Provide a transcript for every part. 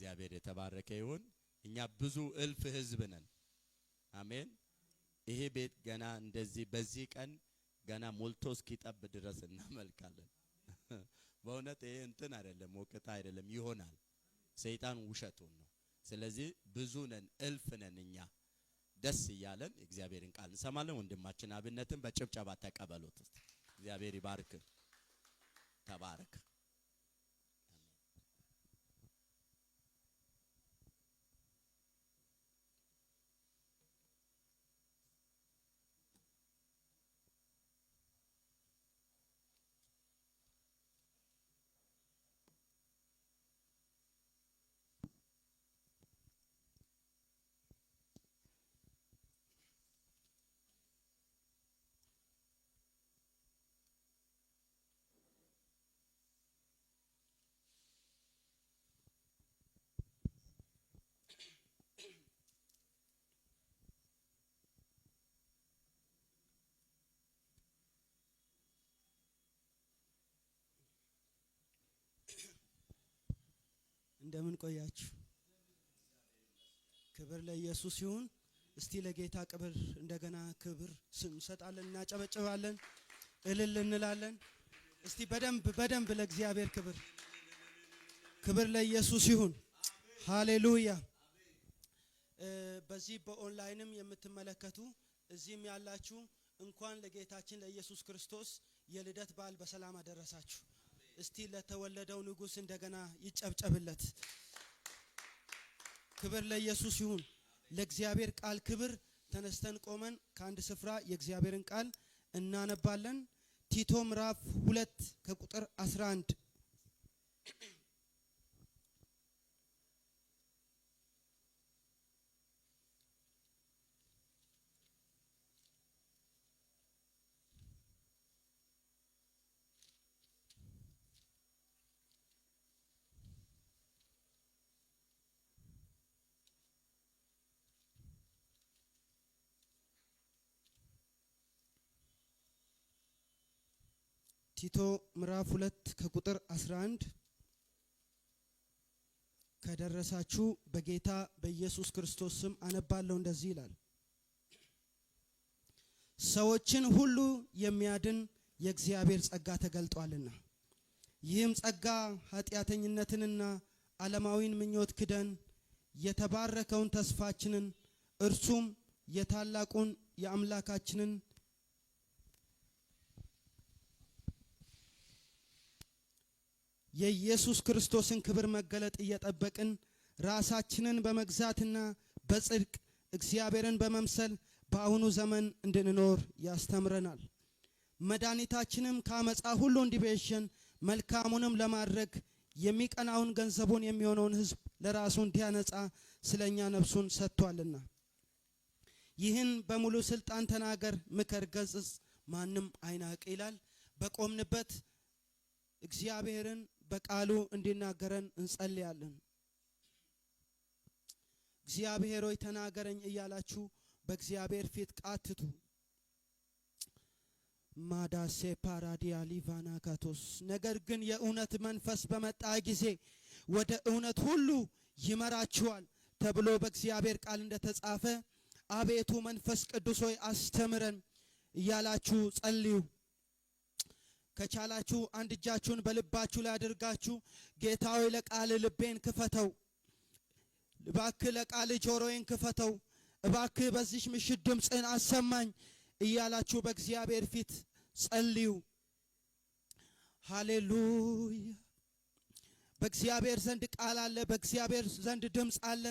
እግዚአብሔር የተባረከ ይሁን። እኛ ብዙ እልፍ ህዝብ ነን። አሜን። ይሄ ቤት ገና እንደዚህ በዚህ ቀን ገና ሞልቶ እስኪጠብ ድረስ እናመልካለን። በእውነት ይሄ እንትን አይደለም፣ ሞቅታ አይደለም፣ ይሆናል። ሰይጣን ውሸቱን ነው። ስለዚህ ብዙ ነን፣ እልፍ ነን እኛ። ደስ እያለን እግዚአብሔርን ቃል እንሰማለን። ወንድማችን አብነትን በጭብጨባ ተቀበሉት። እግዚአብሔር ይባርክ። ተባረክ። እንደምን ቆያችሁ? ክብር ለኢየሱስ ይሁን። እስቲ ለጌታ ክብር እንደገና ክብር እንሰጣለን፣ እናጨበጭባለን፣ እልል እንላለን። እስቲ በደንብ በደንብ ለእግዚአብሔር ክብር፣ ክብር ለኢየሱስ ይሁን። ሃሌሉያ። በዚህ በኦንላይንም የምትመለከቱ እዚህም ያላችሁ እንኳን ለጌታችን ለኢየሱስ ክርስቶስ የልደት በዓል በሰላም አደረሳችሁ። እስቲ ለተወለደው ንጉስ እንደገና ይጨብጨብለት። ክብር ለኢየሱስ ይሁን። ለእግዚአብሔር ቃል ክብር ተነስተን ቆመን ከአንድ ስፍራ የእግዚአብሔርን ቃል እናነባለን። ቲቶ ምዕራፍ 2 ከቁጥር 11። ቲቶ ምዕራፍ 2 ከቁጥር 11 ከደረሳችሁ በጌታ በኢየሱስ ክርስቶስ ስም አነባለሁ። እንደዚህ ይላል፣ ሰዎችን ሁሉ የሚያድን የእግዚአብሔር ጸጋ ተገልጧልና፣ ይህም ጸጋ ኃጢአተኝነትንና ዓለማዊን ምኞት ክደን የተባረከውን ተስፋችንን እርሱም የታላቁን የአምላካችንን የኢየሱስ ክርስቶስን ክብር መገለጥ እየጠበቅን ራሳችንን በመግዛትና በጽድቅ እግዚአብሔርን በመምሰል በአሁኑ ዘመን እንድንኖር ያስተምረናል። መድኃኒታችንም ከአመፃ ሁሉ እንዲቤዠን መልካሙንም ለማድረግ የሚቀናውን ገንዘቡን የሚሆነውን ሕዝብ ለራሱ እንዲያነጻ ስለኛ ነፍሱን ሰጥቷልና። ይህን በሙሉ ስልጣን ተናገር፣ ምከር፣ ገስጽ፣ ማንም አይናቅ ይላል። በቆምንበት እግዚአብሔርን በቃሉ እንዲናገረን እንጸልያለን። እግዚአብሔር ሆይ ተናገረኝ እያላችሁ በእግዚአብሔር ፊት ቃትቱ። ማዳሴ ፓራዲያ ሊቫና ካቶስ። ነገር ግን የእውነት መንፈስ በመጣ ጊዜ ወደ እውነት ሁሉ ይመራችኋል ተብሎ በእግዚአብሔር ቃል እንደተጻፈ አቤቱ መንፈስ ቅዱስ ሆይ አስተምረን እያላችሁ ጸልዩ። ከቻላችሁ አንድ እጃችሁን በልባችሁ ላይ አድርጋችሁ ጌታ ሆይ ለቃል ልቤን ክፈተው፣ እባክህ ለቃል ጆሮዬን ክፈተው፣ እባክህ በዚህ ምሽት ድምፅህን አሰማኝ እያላችሁ በእግዚአብሔር ፊት ጸልዩ። ሃሌሉያ። በእግዚአብሔር ዘንድ ቃል አለ፣ በእግዚአብሔር ዘንድ ድምፅ አለ።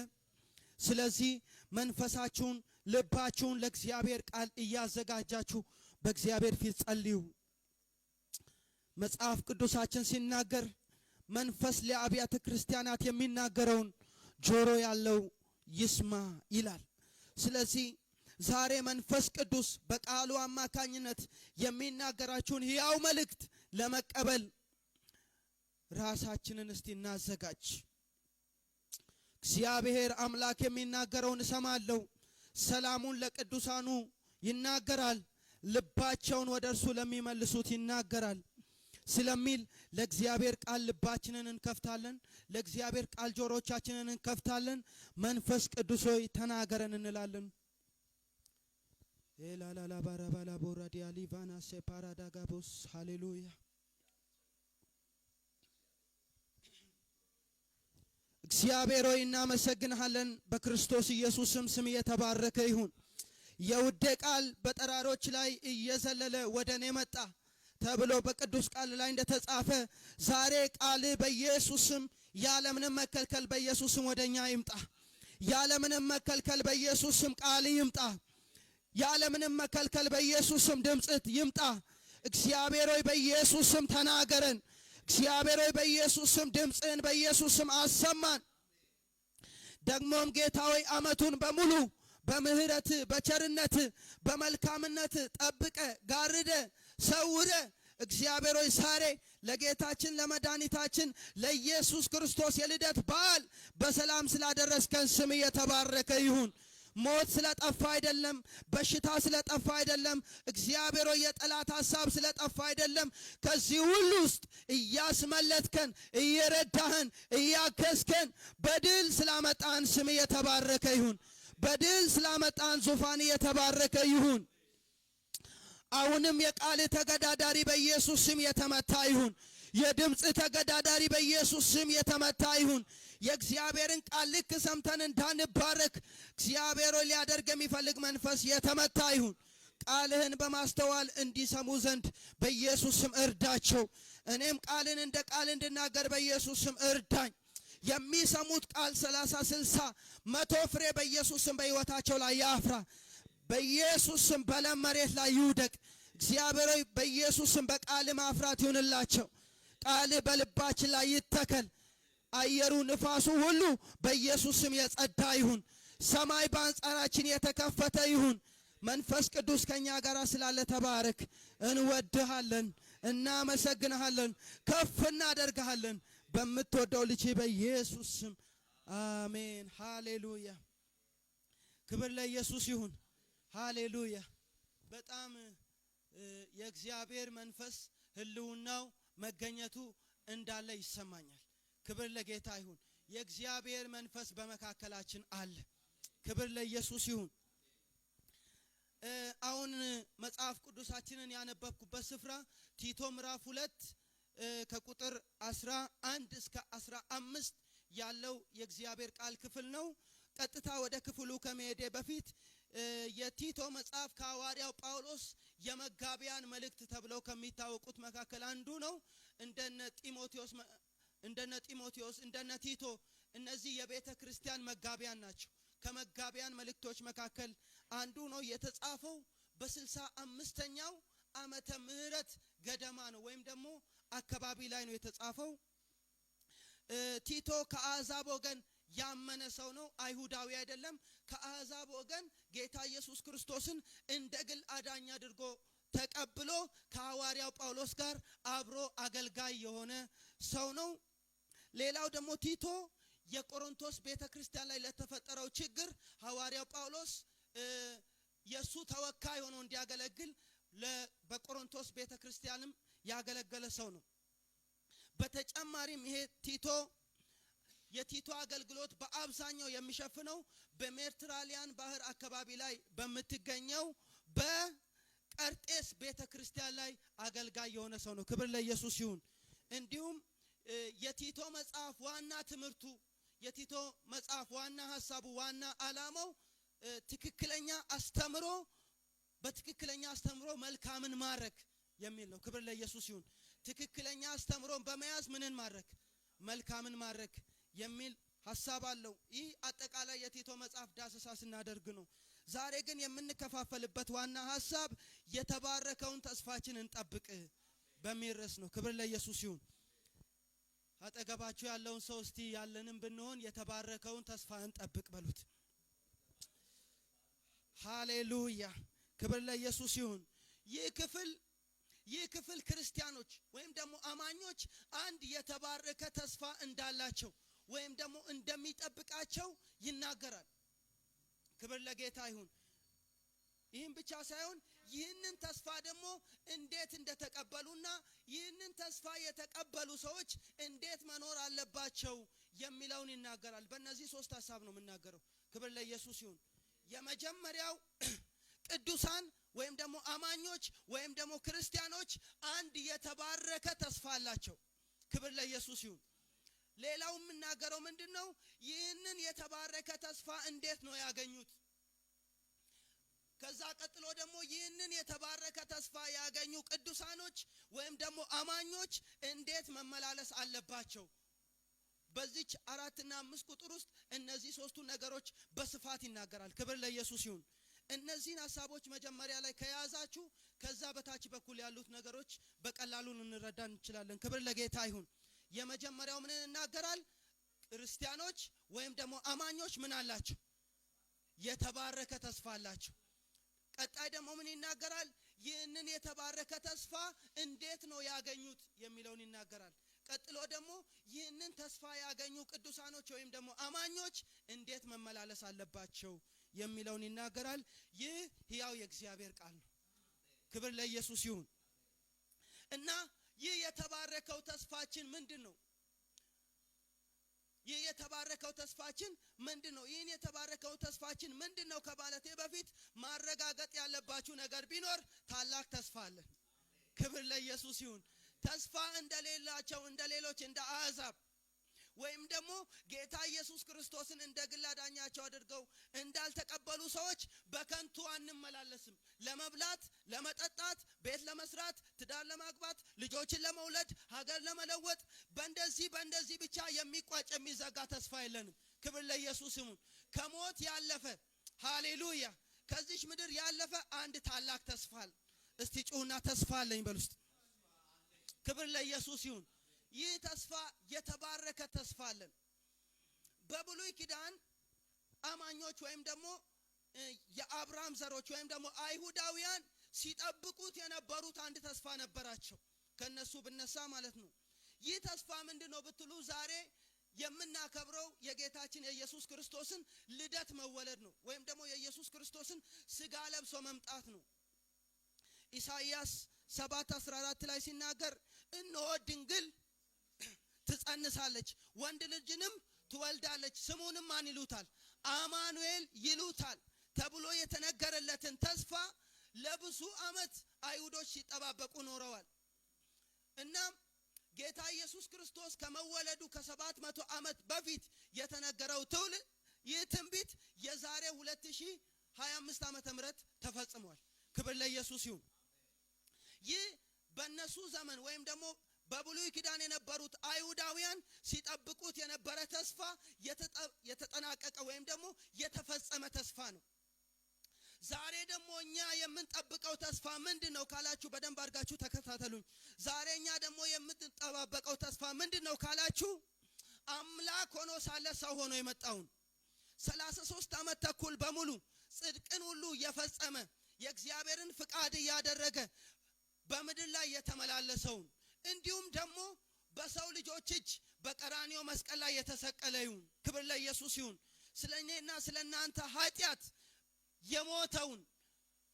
ስለዚህ መንፈሳችሁን ልባችሁን ለእግዚአብሔር ቃል እያዘጋጃችሁ በእግዚአብሔር ፊት ጸልዩ። መጽሐፍ ቅዱሳችን ሲናገር መንፈስ ለአብያተ ክርስቲያናት የሚናገረውን ጆሮ ያለው ይስማ ይላል። ስለዚህ ዛሬ መንፈስ ቅዱስ በቃሉ አማካኝነት የሚናገራችሁን ሕያው መልእክት ለመቀበል ራሳችንን እስቲ እናዘጋጅ። እግዚአብሔር አምላክ የሚናገረውን እሰማለሁ። ሰላሙን ለቅዱሳኑ ይናገራል፣ ልባቸውን ወደ እርሱ ለሚመልሱት ይናገራል። ስለሚል ለእግዚአብሔር ቃል ልባችንን እንከፍታለን። ለእግዚአብሔር ቃል ጆሮቻችንን እንከፍታለን። መንፈስ ቅዱስ ሆይ ተናገረን እንላለን። ኤላላላ ባራባላ ቦራዲያ ሊቫና ሴፓራዳጋቦስ ሃሌሉያ። እግዚአብሔር ሆይ እናመሰግንሃለን። በክርስቶስ ኢየሱስም ስም የተባረከ ይሁን። የውዴ ቃል በጠራሮች ላይ እየዘለለ ወደ እኔ መጣ ተብሎ በቅዱስ ቃል ላይ እንደተጻፈ ዛሬ ቃል በኢየሱስ ስም ያለምንም መከልከል በኢየሱስ ስም ወደኛ ይምጣ። ያለምንም መከልከል በኢየሱስ ስም ቃል ይምጣ። ያለምንም መከልከል በኢየሱስ ስም ድምጽት ይምጣ። እግዚአብሔር ሆይ በኢየሱስ ስም ተናገረን። እግዚአብሔር ሆይ በኢየሱስ ስም ድምፅህን በኢየሱስ ስም አሰማን። ደግሞም ጌታ ሆይ ዓመቱን በሙሉ በምህረት፣ በቸርነት፣ በመልካምነት ጠብቀ፣ ጋርደ፣ ሰውረ እግዚአብሔር ሆይ ዛሬ ለጌታችን ለመድኃኒታችን ለኢየሱስ ክርስቶስ የልደት በዓል በሰላም ስላደረስከን ስም እየተባረከ ይሁን። ሞት ስለጠፋ አይደለም፣ በሽታ ስለጠፋ አይደለም፣ እግዚአብሔር ሆይ የጠላት ሐሳብ ስለጠፋ አይደለም። ከዚህ ሁሉ ውስጥ እያስመለጥከን፣ እየረዳህን፣ እያገዝከን በድል ስላመጣን ስም እየተባረከ ይሁን። በድል ስላመጣን ዙፋን እየተባረከ ይሁን። አሁንም የቃል ተገዳዳሪ በኢየሱስ ስም የተመታ ይሁን። የድምፅ ተገዳዳሪ በኢየሱስ ስም የተመታ ይሁን። የእግዚአብሔርን ቃል ልክ ሰምተን እንዳንባረክ እግዚአብሔር ሊያደርግ የሚፈልግ መንፈስ የተመታ ይሁን። ቃልህን በማስተዋል እንዲሰሙ ዘንድ በኢየሱስ ስም እርዳቸው። እኔም ቃልን እንደ ቃል እንድናገር በኢየሱስ ስም እርዳኝ። የሚሰሙት ቃል 30፣ 60፣ 100 ፍሬ በኢየሱስ ስም በሕይወታቸው ላይ ያፍራ። በኢየሱስ ስም በለም መሬት ላይ ይውደቅ። እግዚአብሔር ሆይ በኢየሱስ ስም በቃል ማፍራት ይሁንላቸው። ቃል በልባችን ላይ ይተከል። አየሩ ንፋሱ ሁሉ በኢየሱስ ስም የጸዳ ይሁን። ሰማይ በአንጻራችን የተከፈተ ይሁን። መንፈስ ቅዱስ ከኛ ጋር ስላለ ተባረክ። እንወድሃለን፣ እናመሰግንሃለን፣ ከፍ እናደርግሃለን። በምትወደው ልጅ በኢየሱስ ስም አሜን። ሃሌሉያ። ክብር ለኢየሱስ ይሁን። ሃሌሉያ። በጣም የእግዚአብሔር መንፈስ ህልውናው መገኘቱ እንዳለ ይሰማኛል። ክብር ለጌታ ይሁን። የእግዚአብሔር መንፈስ በመካከላችን አለ። ክብር ለኢየሱስ ይሁን። አሁን መጽሐፍ ቅዱሳችንን ያነበብኩበት ስፍራ ቲቶ ምዕራፍ 2 ከቁጥር 11 እስከ 15 ያለው የእግዚአብሔር ቃል ክፍል ነው። ቀጥታ ወደ ክፍሉ ከመሄዴ በፊት የቲቶ መጽሐፍ ከሐዋርያው ጳውሎስ የመጋቢያን መልእክት ተብለው ከሚታወቁት መካከል አንዱ ነው። እንደነ ጢሞቴዎስ፣ እንደነ ቲቶ እነዚህ የቤተ ክርስቲያን መጋቢያን ናቸው። ከመጋቢያን መልእክቶች መካከል አንዱ ነው። የተጻፈው በ65ኛው ዓመተ ምህረት ገደማ ነው፣ ወይም ደግሞ አካባቢ ላይ ነው የተጻፈው። ቲቶ ከአሕዛብ ወገን ያመነ ሰው ነው፣ አይሁዳዊ አይደለም። ከአሕዛብ ወገን ጌታ ኢየሱስ ክርስቶስን እንደ ግል አዳኝ አድርጎ ተቀብሎ ከሐዋርያው ጳውሎስ ጋር አብሮ አገልጋይ የሆነ ሰው ነው። ሌላው ደግሞ ቲቶ የቆሮንቶስ ቤተክርስቲያን ላይ ለተፈጠረው ችግር ሐዋርያው ጳውሎስ የሱ ተወካይ ሆኖ እንዲያገለግል በቆሮንቶስ ቤተክርስቲያንም ያገለገለ ሰው ነው። በተጨማሪም ይሄ ቲቶ የቲቶ አገልግሎት በአብዛኛው የሚሸፍነው በሜዲትራኒያን ባህር አካባቢ ላይ በምትገኘው በቀርጤስ ቤተክርስቲያን ላይ አገልጋይ የሆነ ሰው ነው። ክብር ለኢየሱስ ይሁን። እንዲሁም የቲቶ መጽሐፍ ዋና ትምህርቱ፣ የቲቶ መጽሐፍ ዋና ሐሳቡ፣ ዋና ዓላማው ትክክለኛ አስተምሮ፣ በትክክለኛ አስተምሮ መልካምን ማድረግ የሚል ነው። ክብር ለኢየሱስ ይሁን። ትክክለኛ አስተምሮን በመያዝ ምንን ማድረግ? መልካምን ማድረግ የሚል ሐሳብ አለው። ይህ አጠቃላይ የቲቶ መጽሐፍ ዳሰሳ ስናደርግ ነው። ዛሬ ግን የምንከፋፈልበት ዋና ሐሳብ የተባረከውን ተስፋችንን እንጠብቅ በሚል ርዕስ ነው። ክብር ለኢየሱስ ይሁን። አጠገባችሁ ያለውን ሰው እስቲ ያለንም ብንሆን የተባረከውን ተስፋ እንጠብቅ በሉት። ሃሌሉያ። ክብር ለኢየሱስ ይሁን። ይህ ክፍል ክርስቲያኖች ወይም ደግሞ አማኞች አንድ የተባረከ ተስፋ እንዳላቸው ወይም ደግሞ እንደሚጠብቃቸው ይናገራል። ክብር ለጌታ ይሁን። ይህም ብቻ ሳይሆን ይህንን ተስፋ ደግሞ እንዴት እንደተቀበሉና ይህንን ተስፋ የተቀበሉ ሰዎች እንዴት መኖር አለባቸው የሚለውን ይናገራል። በእነዚህ ሶስት ሀሳብ ነው የምናገረው። ክብር ለኢየሱስ ይሁን። የመጀመሪያው ቅዱሳን ወይም ደግሞ አማኞች ወይም ደግሞ ክርስቲያኖች አንድ የተባረከ ተስፋ አላቸው። ክብር ለኢየሱስ ይሁን። ሌላው የምናገረው ምንድነው? ይህንን የተባረከ ተስፋ እንዴት ነው ያገኙት? ከዛ ቀጥሎ ደግሞ ይህንን የተባረከ ተስፋ ያገኙ ቅዱሳኖች ወይም ደግሞ አማኞች እንዴት መመላለስ አለባቸው? በዚች 4 እና 5 ቁጥር ውስጥ እነዚህ ሶስቱ ነገሮች በስፋት ይናገራል። ክብር ለኢየሱስ ይሁን። እነዚህን ሀሳቦች መጀመሪያ ላይ ከያዛችሁ ከዛ በታች በኩል ያሉት ነገሮች በቀላሉ ልንረዳ እንችላለን። ክብር ለጌታ ይሁን። የመጀመሪያው ምን ይናገራል? ክርስቲያኖች ወይም ደግሞ አማኞች ምን አላቸው? የተባረከ ተስፋ አላቸው። ቀጣይ ደግሞ ምን ይናገራል? ይህንን የተባረከ ተስፋ እንዴት ነው ያገኙት የሚለውን ይናገራል። ቀጥሎ ደግሞ ይህንን ተስፋ ያገኙ ቅዱሳኖች ወይም ደግሞ አማኞች እንዴት መመላለስ አለባቸው የሚለውን ይናገራል። ይህ ሕያው የእግዚአብሔር ቃል ነው። ክብር ለኢየሱስ ይሁን። እና ይህ የተባረከው ተስፋችን ምንድን ነው? ይህ የተባረከው ተስፋችን ምንድን ነው? ይህን የተባረከው ተስፋችን ምንድን ነው ከማለቴ በፊት ማረጋገጥ ያለባችሁ ነገር ቢኖር ታላቅ ተስፋ አለን። ክብር ለኢየሱስ ይሁን። ተስፋ እንደሌላቸው እንደ ሌሎች እንደ አሕዛብ ወይም ደግሞ ጌታ ኢየሱስ ክርስቶስን እንደ ግል አዳኛቸው አድርገው እንዳልተቀበሉ ሰዎች በከንቱ አንመላለስም። ለመብላት፣ ለመጠጣት፣ ቤት ለመስራት፣ ትዳር ለማግባት፣ ልጆችን ለመውለድ፣ ሀገር ለመለወጥ በእንደዚህ በእንደዚህ ብቻ የሚቋጭ የሚዘጋ ተስፋ የለንም። ክብር ለኢየሱስ ይሁን። ከሞት ያለፈ፣ ሃሌሉያ፣ ከዚች ምድር ያለፈ አንድ ታላቅ ተስፋ አለ። እስቲ ጩሁና ተስፋ አለኝ በሉ እስቲ። ክብር ለኢየሱስ ይሁን። ይህ ተስፋ የተባረከ ተስፋ አለን። በብሉይ ኪዳን አማኞች ወይም ደግሞ የአብርሃም ዘሮች ወይም ደግሞ አይሁዳውያን ሲጠብቁት የነበሩት አንድ ተስፋ ነበራቸው። ከነሱ ብነሳ ማለት ነው። ይህ ተስፋ ምንድነው ብትሉ ዛሬ የምናከብረው የጌታችን የኢየሱስ ክርስቶስን ልደት መወለድ ነው፣ ወይም ደግሞ የኢየሱስ ክርስቶስን ስጋ ለብሶ መምጣት ነው። ኢሳይያስ 7:14 ላይ ሲናገር እነሆ ድንግል ትጸንሳለች፣ ወንድ ልጅንም ትወልዳለች፣ ስሙንም ማን ይሉታል? አማኑኤል ይሉታል ተብሎ የተነገረለትን ተስፋ ለብዙ ዓመት አይሁዶች ሲጠባበቁ ኖረዋል። እናም ጌታ ኢየሱስ ክርስቶስ ከመወለዱ ከ700 ዓመት በፊት የተነገረው ትውልድ ይህ ትንቢት የዛሬ 2025 ዓመተ ምህረት ተፈጽሟል። ክብር ለኢየሱስ ይሁን። ይህ በእነሱ ዘመን ወይም ደግሞ በብሉይ ኪዳን የነበሩት አይሁዳውያን ሲጠብቁት የነበረ ተስፋ የተጠናቀቀ ወይም ደግሞ የተፈጸመ ተስፋ ነው። ዛሬ ደግሞ እኛ የምንጠብቀው ተስፋ ምንድን ነው ካላችሁ በደንብ አድርጋችሁ ተከታተሉኝ። ዛሬ እኛ ደግሞ የምንጠባበቀው ተስፋ ምንድን ነው ካላችሁ አምላክ ሆኖ ሳለ ሰው ሆኖ የመጣውን 33 ዓመት ተኩል በሙሉ ጽድቅን ሁሉ የፈጸመ፣ የእግዚአብሔርን ፍቃድ እያደረገ በምድር ላይ የተመላለሰውን፣ እንዲሁም ደግሞ በሰው ልጆች እጅ በቀራንዮ መስቀል ላይ የተሰቀለ ይሁን። ክብር ለኢየሱስ ይሁን። ስለ እኔና ስለ እናንተ ኃጢአት የሞተውን፣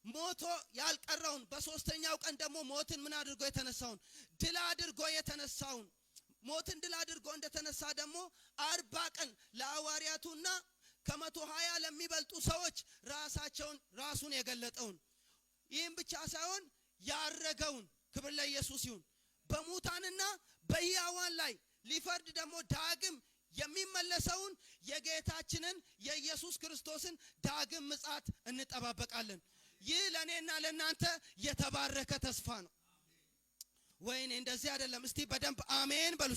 ሞቶ ያልቀረውን፣ በሶስተኛው ቀን ደግሞ ሞትን ምን አድርጎ የተነሳውን፣ ድል አድርጎ የተነሳውን፣ ሞትን ድል አድርጎ እንደተነሳ ደግሞ 40 ቀን ለሐዋርያቱና ከ120 ለሚበልጡ ሰዎች ራሳቸውን ራሱን የገለጠውን፣ ይህም ብቻ ሳይሆን ያረገውን፣ ክብር ለኢየሱስ ይሁን፣ በሙታንና በሕያዋን ላይ ሊፈርድ ደግሞ ዳግም የሚመለሰውን የጌታችንን የኢየሱስ ክርስቶስን ዳግም ምጽአት እንጠባበቃለን። ይህ ለእኔና ለእናንተ የተባረከ ተስፋ ነው። ወይኔ እንደዚህ አይደለም። እስቲ በደንብ አሜን በሉ።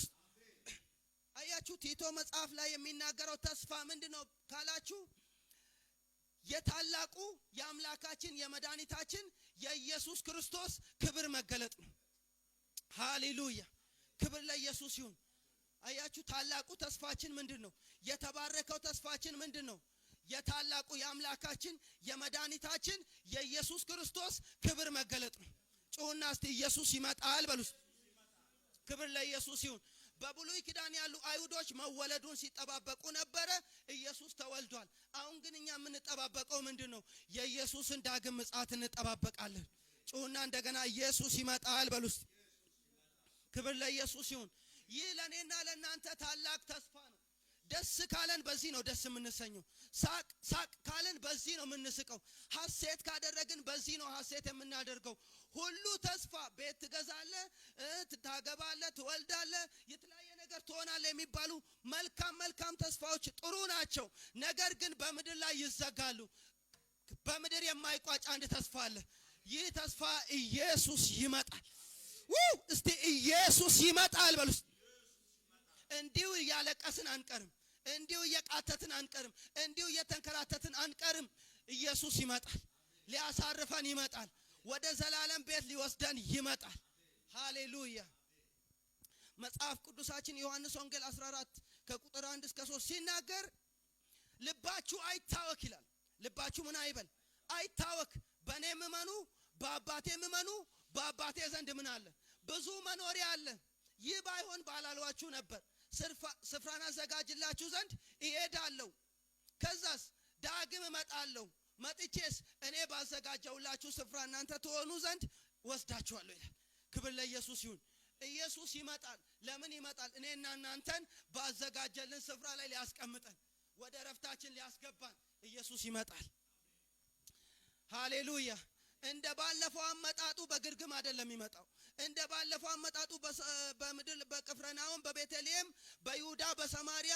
አያችሁ፣ ቲቶ መጽሐፍ ላይ የሚናገረው ተስፋ ምንድን ነው ካላችሁ የታላቁ የአምላካችን የመድኃኒታችን የኢየሱስ ክርስቶስ ክብር መገለጥ ነው። ሃሌሉያ! ክብር ለኢየሱስ ይሁን። አያችሁ፣ ታላቁ ተስፋችን ምንድን ነው? የተባረከው ተስፋችን ምንድን ነው? የታላቁ የአምላካችን የመድኃኒታችን የኢየሱስ ክርስቶስ ክብር መገለጥ ነው። ጩሁና እስቲ ኢየሱስ ይመጣል በሉ። ክብር ለኢየሱስ ይሁን። በብሉይ ኪዳን ያሉ አይሁዶች መወለዱን ሲጠባበቁ ነበረ። ኢየሱስ ተወልዷል። አሁን ግን እኛ የምንጠባበቀው ምንድነው? የኢየሱስን ዳግም ምጽአት እንጠባበቃለን። ጩሁና እንደገና ኢየሱስ ይመጣል በሉ እስቲ። ክብር ለኢየሱስ ይሁን። ይህ ለኔና ለናንተ ታላቅ ተስፋ ነው። ደስ ካለን በዚህ ነው ደስ የምንሰኘው። ሳቅ ሳቅ ካለን በዚህ ነው የምንስቀው። ሐሴት ካደረግን በዚህ ነው ሐሴት የምናደርገው። ሁሉ ተስፋ ቤት ትገዛለህ፣ ታገባለህ፣ ትወልዳለህ፣ የተለያየ ነገር ትሆናለህ የሚባሉ መልካም መልካም ተስፋዎች ጥሩ ናቸው። ነገር ግን በምድር ላይ ይዘጋሉ። በምድር የማይቋጭ አንድ ተስፋ አለ። ይህ ተስፋ ኢየሱስ ይመጣል። እስቲ ኢየሱስ ይመጣል በሉ። እንዲሁ እያለቀስን አንቀርም። እንዲሁ እየቃተትን አንቀርም። እንዲሁ እየተንከራተትን አንቀርም። ኢየሱስ ይመጣል። ሊያሳርፈን ይመጣል። ወደ ዘላለም ቤት ሊወስደን ይመጣል። ሃሌሉያ። መጽሐፍ ቅዱሳችን ዮሐንስ ወንጌል 14 ከቁጥር 1 እስከ 3 ሲናገር ልባችሁ አይታወክ ይላል። ልባችሁ ምን አይበል? አይታወክ። በእኔም እመኑ፣ በአባቴም እመኑ። በአባቴ ዘንድ ምን አለ? ብዙ መኖሪያ አለ። ይህ ባይሆን ባላልኋችሁ ነበር። ስፍራን አዘጋጅላችሁ ዘንድ እሄዳለሁ። ከዛስ ዳግም እመጣለሁ። መጥቼስ እኔ ባዘጋጀውላችሁ ስፍራ እናንተ ትሆኑ ዘንድ ወስዳችኋለሁ ይላል። ክብር ለኢየሱስ ይሁን። ኢየሱስ ይመጣል። ለምን ይመጣል? እኔና እናንተን ባዘጋጀልን ስፍራ ላይ ሊያስቀምጠን፣ ወደ ረፍታችን ሊያስገባን ኢየሱስ ይመጣል። ሃሌሉያ። እንደ ባለፈው አመጣጡ በግርግም አይደለም የሚመጣው። እንደ ባለፈው አመጣጡ በምድር በቅፍርናሆም፣ በቤተልሔም፣ በይሁዳ፣ በሰማርያ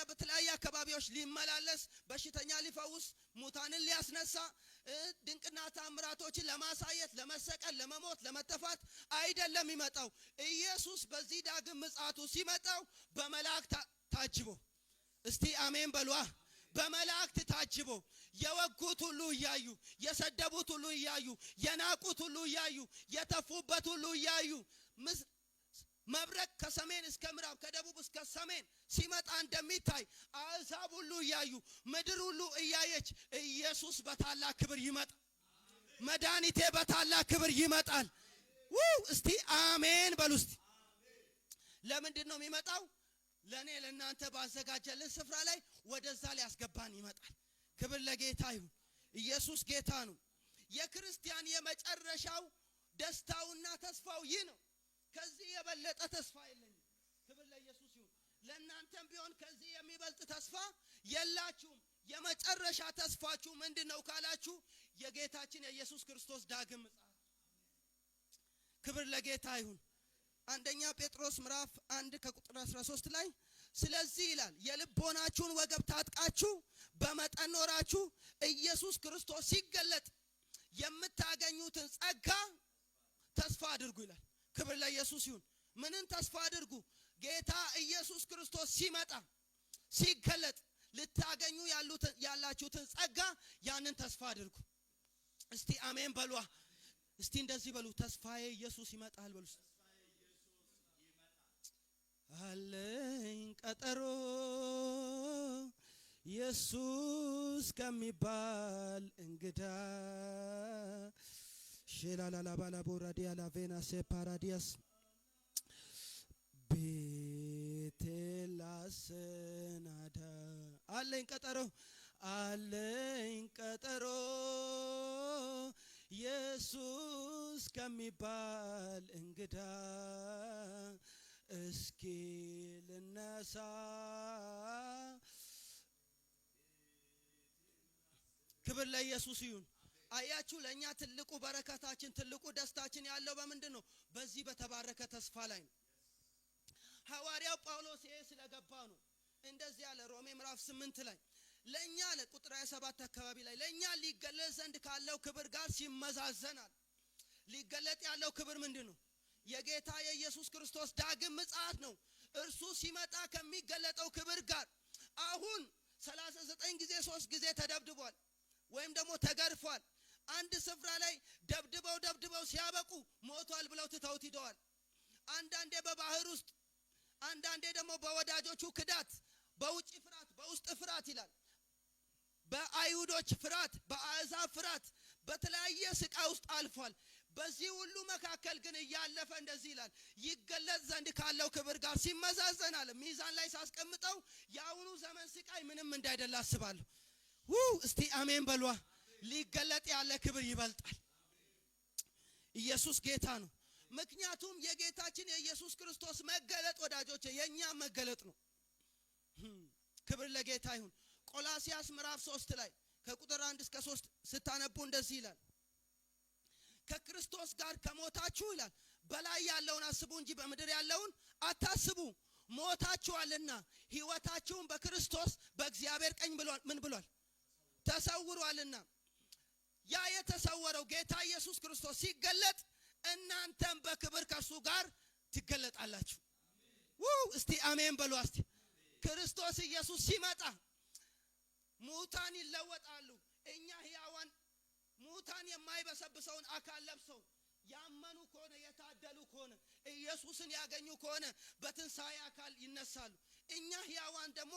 በተለያየ አካባቢዎች ሊመላለስ፣ በሽተኛ ሊፈውስ፣ ሙታንን ሊያስነሳ፣ ድንቅና ታምራቶችን ለማሳየት፣ ለመሰቀል፣ ለመሞት፣ ለመተፋት አይደለም የሚመጣው። ኢየሱስ በዚህ ዳግም ምጽአቱ ሲመጣው በመላእክት ታጅቦ፣ እስቲ አሜን በሏ። በመላእክት ታጅቦ የወጉት ሁሉ እያዩ፣ የሰደቡት ሁሉ እያዩ፣ የናቁት ሁሉ እያዩ፣ የተፉበት ሁሉ እያዩ፣ መብረቅ ከሰሜን እስከ ምዕራብ ከደቡብ እስከ ሰሜን ሲመጣ እንደሚታይ አሕዛብ ሁሉ እያዩ፣ ምድር ሁሉ እያየች ኢየሱስ በታላቅ ክብር ይመጣል። መድኃኒቴ በታላቅ ክብር ይመጣል። እስቲ አሜን በሉ እስቲ። ለምንድን ነው የሚመጣው? ለኔ ለናንተ ባዘጋጀልን ስፍራ ላይ ወደዛ ሊያስገባን ይመጣል። ክብር ለጌታ ይሁን። ኢየሱስ ጌታ ነው። የክርስቲያን የመጨረሻው ደስታውና ተስፋው ይህ ነው። ከዚህ የበለጠ ተስፋ የለኝም። ክብር ለኢየሱስ ይሁን። ለናንተም ቢሆን ከዚህ የሚበልጥ ተስፋ የላችሁም። የመጨረሻ ተስፋችሁ ምንድነው ካላችሁ የጌታችን የኢየሱስ ክርስቶስ ዳግም ምጽአት። ክብር ለጌታ ይሁን። አንደኛ ጴጥሮስ ምዕራፍ 1 ከቁጥር 13 ላይ ስለዚህ ይላል የልቦናችሁን ወገብ ታጥቃችሁ በመጠን ኖራችሁ ኢየሱስ ክርስቶስ ሲገለጥ የምታገኙትን ጸጋ ተስፋ አድርጉ ይላል። ክብር ለኢየሱስ ይሁን። ምንን ተስፋ አድርጉ? ጌታ ኢየሱስ ክርስቶስ ሲመጣ ሲገለጥ ልታገኙ ያላችሁትን ጸጋ ያንን ተስፋ አድርጉ። እስቲ አሜን በሉ። እስቲ እንደዚህ በሉ፣ ተስፋዬ ኢየሱስ ይመጣል በሉ። አለኝ ቀጠሮ ኢየሱስ ከሚባል እንግዳ ሼላላላባላ ቦራዲያ ላቬና ሴፓራዲያስ ቤቴ ላሰናዳ አለኝ ቀጠሮ አለኝ ቀጠሮ ኢየሱስ ከሚባል እንግዳ እስኪ ልነሳ። ክብር ለኢየሱስ ይሁን። አያችሁ ለኛ ትልቁ በረከታችን ትልቁ ደስታችን ያለው በምንድን ነው? በዚህ በተባረከ ተስፋ ላይ ነው። ሐዋርያው ጳውሎስ ይሄ ስለገባ ነው እንደዚህ ያለ ሮሜ ምዕራፍ 8 ላይ ለኛ አለ ቁጥር 27 አካባቢ ላይ ለኛ ሊገለጥ ዘንድ ካለው ክብር ጋር ሲመዛዘናል። ሊገለጥ ያለው ክብር ምንድነው? የጌታ የኢየሱስ ክርስቶስ ዳግም ምጽአት ነው። እርሱ ሲመጣ ከሚገለጠው ክብር ጋር አሁን 39 ጊዜ 3 ጊዜ ተደብድቧል ወይም ደግሞ ተገርፏል። አንድ ስፍራ ላይ ደብድበው ደብድበው ሲያበቁ ሞቷል ብለው ትተውት ሄደዋል። አንዳንዴ በባህር ውስጥ፣ አንዳንዴ ደግሞ በወዳጆቹ ክዳት፣ በውጪ ፍርሃት፣ በውስጥ ፍርሃት ይላል። በአይሁዶች ፍርሃት፣ በአሕዛብ ፍርሃት፣ በተለያየ ስቃይ ውስጥ አልፏል። በዚህ ሁሉ መካከል ግን እያለፈ እንደዚህ ይላል፣ ይገለጽ ዘንድ ካለው ክብር ጋር ሲመዛዘን አለ፣ ሚዛን ላይ ሳስቀምጠው የአሁኑ ዘመን ስቃይ ምንም እንዳይደለ አስባለሁ። እስቲ አሜን በሏ። ሊገለጥ ያለ ክብር ይበልጣል። ኢየሱስ ጌታ ነው። ምክንያቱም የጌታችን የኢየሱስ ክርስቶስ መገለጥ ወዳጆቼ የኛ መገለጥ ነው። ክብር ለጌታ ይሁን። ቆላስያስ ምዕራፍ 3 ላይ ከቁጥር 1 እስከ 3 ስታነቡ እንደዚህ ይላል፣ ከክርስቶስ ጋር ከሞታችሁ ይላል በላይ ያለውን አስቡ እንጂ በምድር ያለውን አታስቡ፣ ሞታችኋልና ሕይወታችሁም በክርስቶስ በእግዚአብሔር ቀኝ ብሏል። ምን ብሏል? ተሰውሯልና። ያ የተሰወረው ጌታ ኢየሱስ ክርስቶስ ሲገለጥ እናንተም በክብር ከእርሱ ጋር ትገለጣላችሁ። እስቲ አሜን በሉ። እስቲ ክርስቶስ ኢየሱስ ሲመጣ ሙታን ይለወጣሉ። እኛ ሕያዋን ሙታን የማይበሰብሰውን አካል ለብሰው ያመኑ ከሆነ፣ የታደሉ ከሆነ፣ ኢየሱስን ያገኙ ከሆነ በትንሣኤ አካል ይነሳሉ። እኛ ሕያዋን ደግሞ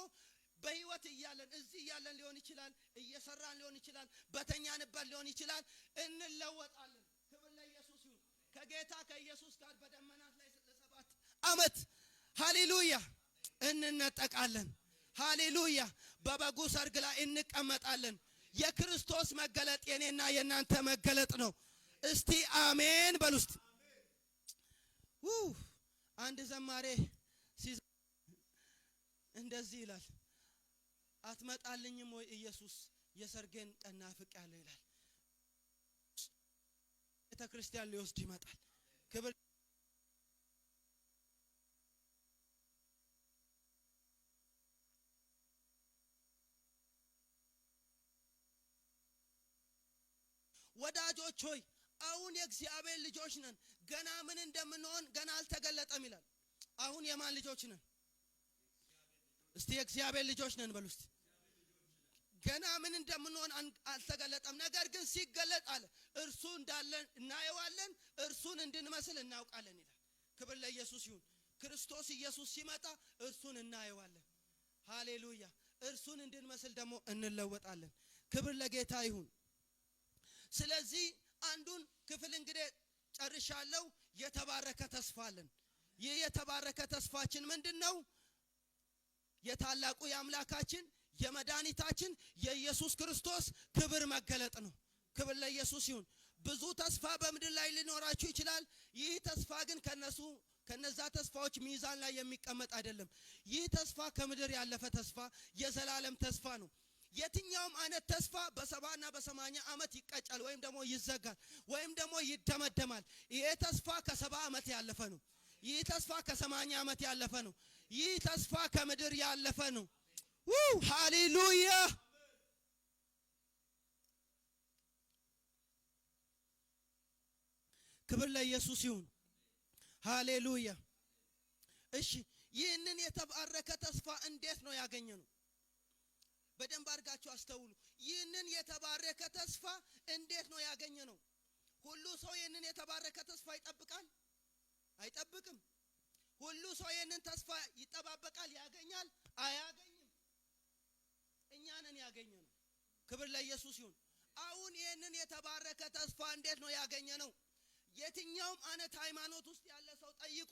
በህይወት እያለን፣ እዚህ እያለን ሊሆን ይችላል፣ እየሰራን ሊሆን ይችላል፣ በተኛንበት ሊሆን ይችላል፣ እንለወጣለን። ክብር ለኢየሱስ ይሁን። ከጌታ ከኢየሱስ ጋር በደመናት ላይ ለ7 ዓመት ሃሌሉያ እንነጠቃለን። ሃሌሉያ በበጉ ሰርግ ላይ እንቀመጣለን። የክርስቶስ መገለጥ የኔና የናንተ መገለጥ ነው። እስቲ አሜን በሉ። እስቲ አንድ ዘማሬ እንደዚህ ይላል፣ አትመጣልኝም ወይ ኢየሱስ የሰርጌን ቀን ናፍቄያለሁ ይላል። ቤተክርስቲያን ሊወስድ ይመጣል። ክብር ወዳጆች ሆይ አሁን የእግዚአብሔር ልጆች ነን፣ ገና ምን እንደምንሆን ገና አልተገለጠም ይላል። አሁን የማን ልጆች ነን? እስቲ የእግዚአብሔር ልጆች ነን በሉ። እስቲ ገና ምን እንደምንሆን አልተገለጠም፣ ነገር ግን ሲገለጥ አለ እርሱ እንዳለን እናየዋለን፣ እርሱን እንድንመስል እናውቃለን ይላል። ክብር ለኢየሱስ ይሁን። ክርስቶስ ኢየሱስ ሲመጣ እርሱን እናየዋለን። ሃሌሉያ። እርሱን እንድንመስል ደግሞ እንለወጣለን። ክብር ለጌታ ይሁን። ስለዚህ አንዱን ክፍል እንግዲህ ጨርሻለሁ። የተባረከ ተስፋ አለን። ይህ የተባረከ ተስፋችን ምንድነው? የታላቁ የአምላካችን የመድኃኒታችን የኢየሱስ ክርስቶስ ክብር መገለጥ ነው። ክብር ለኢየሱስ ይሁን። ብዙ ተስፋ በምድር ላይ ሊኖራችሁ ይችላል። ይህ ተስፋ ግን ከነዛ ተስፋዎች ሚዛን ላይ የሚቀመጥ አይደለም። ይህ ተስፋ ከምድር ያለፈ ተስፋ፣ የዘላለም ተስፋ ነው። የትኛውም አይነት ተስፋ በ70 እና በ80 ዓመት ይቀጫል ወይም ደግሞ ይዘጋል ወይም ደግሞ ይደመደማል። ይሄ ተስፋ ከ70 ዓመት ያለፈ ነው። ይህ ተስፋ ከ80 ዓመት ያለፈ ነው። ይህ ተስፋ ከምድር ያለፈ ነው። ሃሌሉያ። ክብር ለኢየሱስ ይሁን። ሃሌሉያ። እሺ፣ ይህንን የተባረከ ተስፋ እንዴት ነው ያገኘነው? በደንብ አድርጋችሁ አስተውሉ። ይህንን የተባረከ ተስፋ እንዴት ነው ያገኘነው? ሁሉ ሰው ይህንን የተባረከ ተስፋ ይጠብቃል? አይጠብቅም። ሁሉ ሰው ይህንን ተስፋ ይጠባበቃል? ያገኛል? አያገኝም። እኛ ነን ያገኘነው። ክብር ለኢየሱስ ይሁን። አሁን ይህንን የተባረከ ተስፋ እንዴት ነው ያገኘነው? የትኛውም አይነት ሃይማኖት ውስጥ ያለ ሰው ጠይቁ።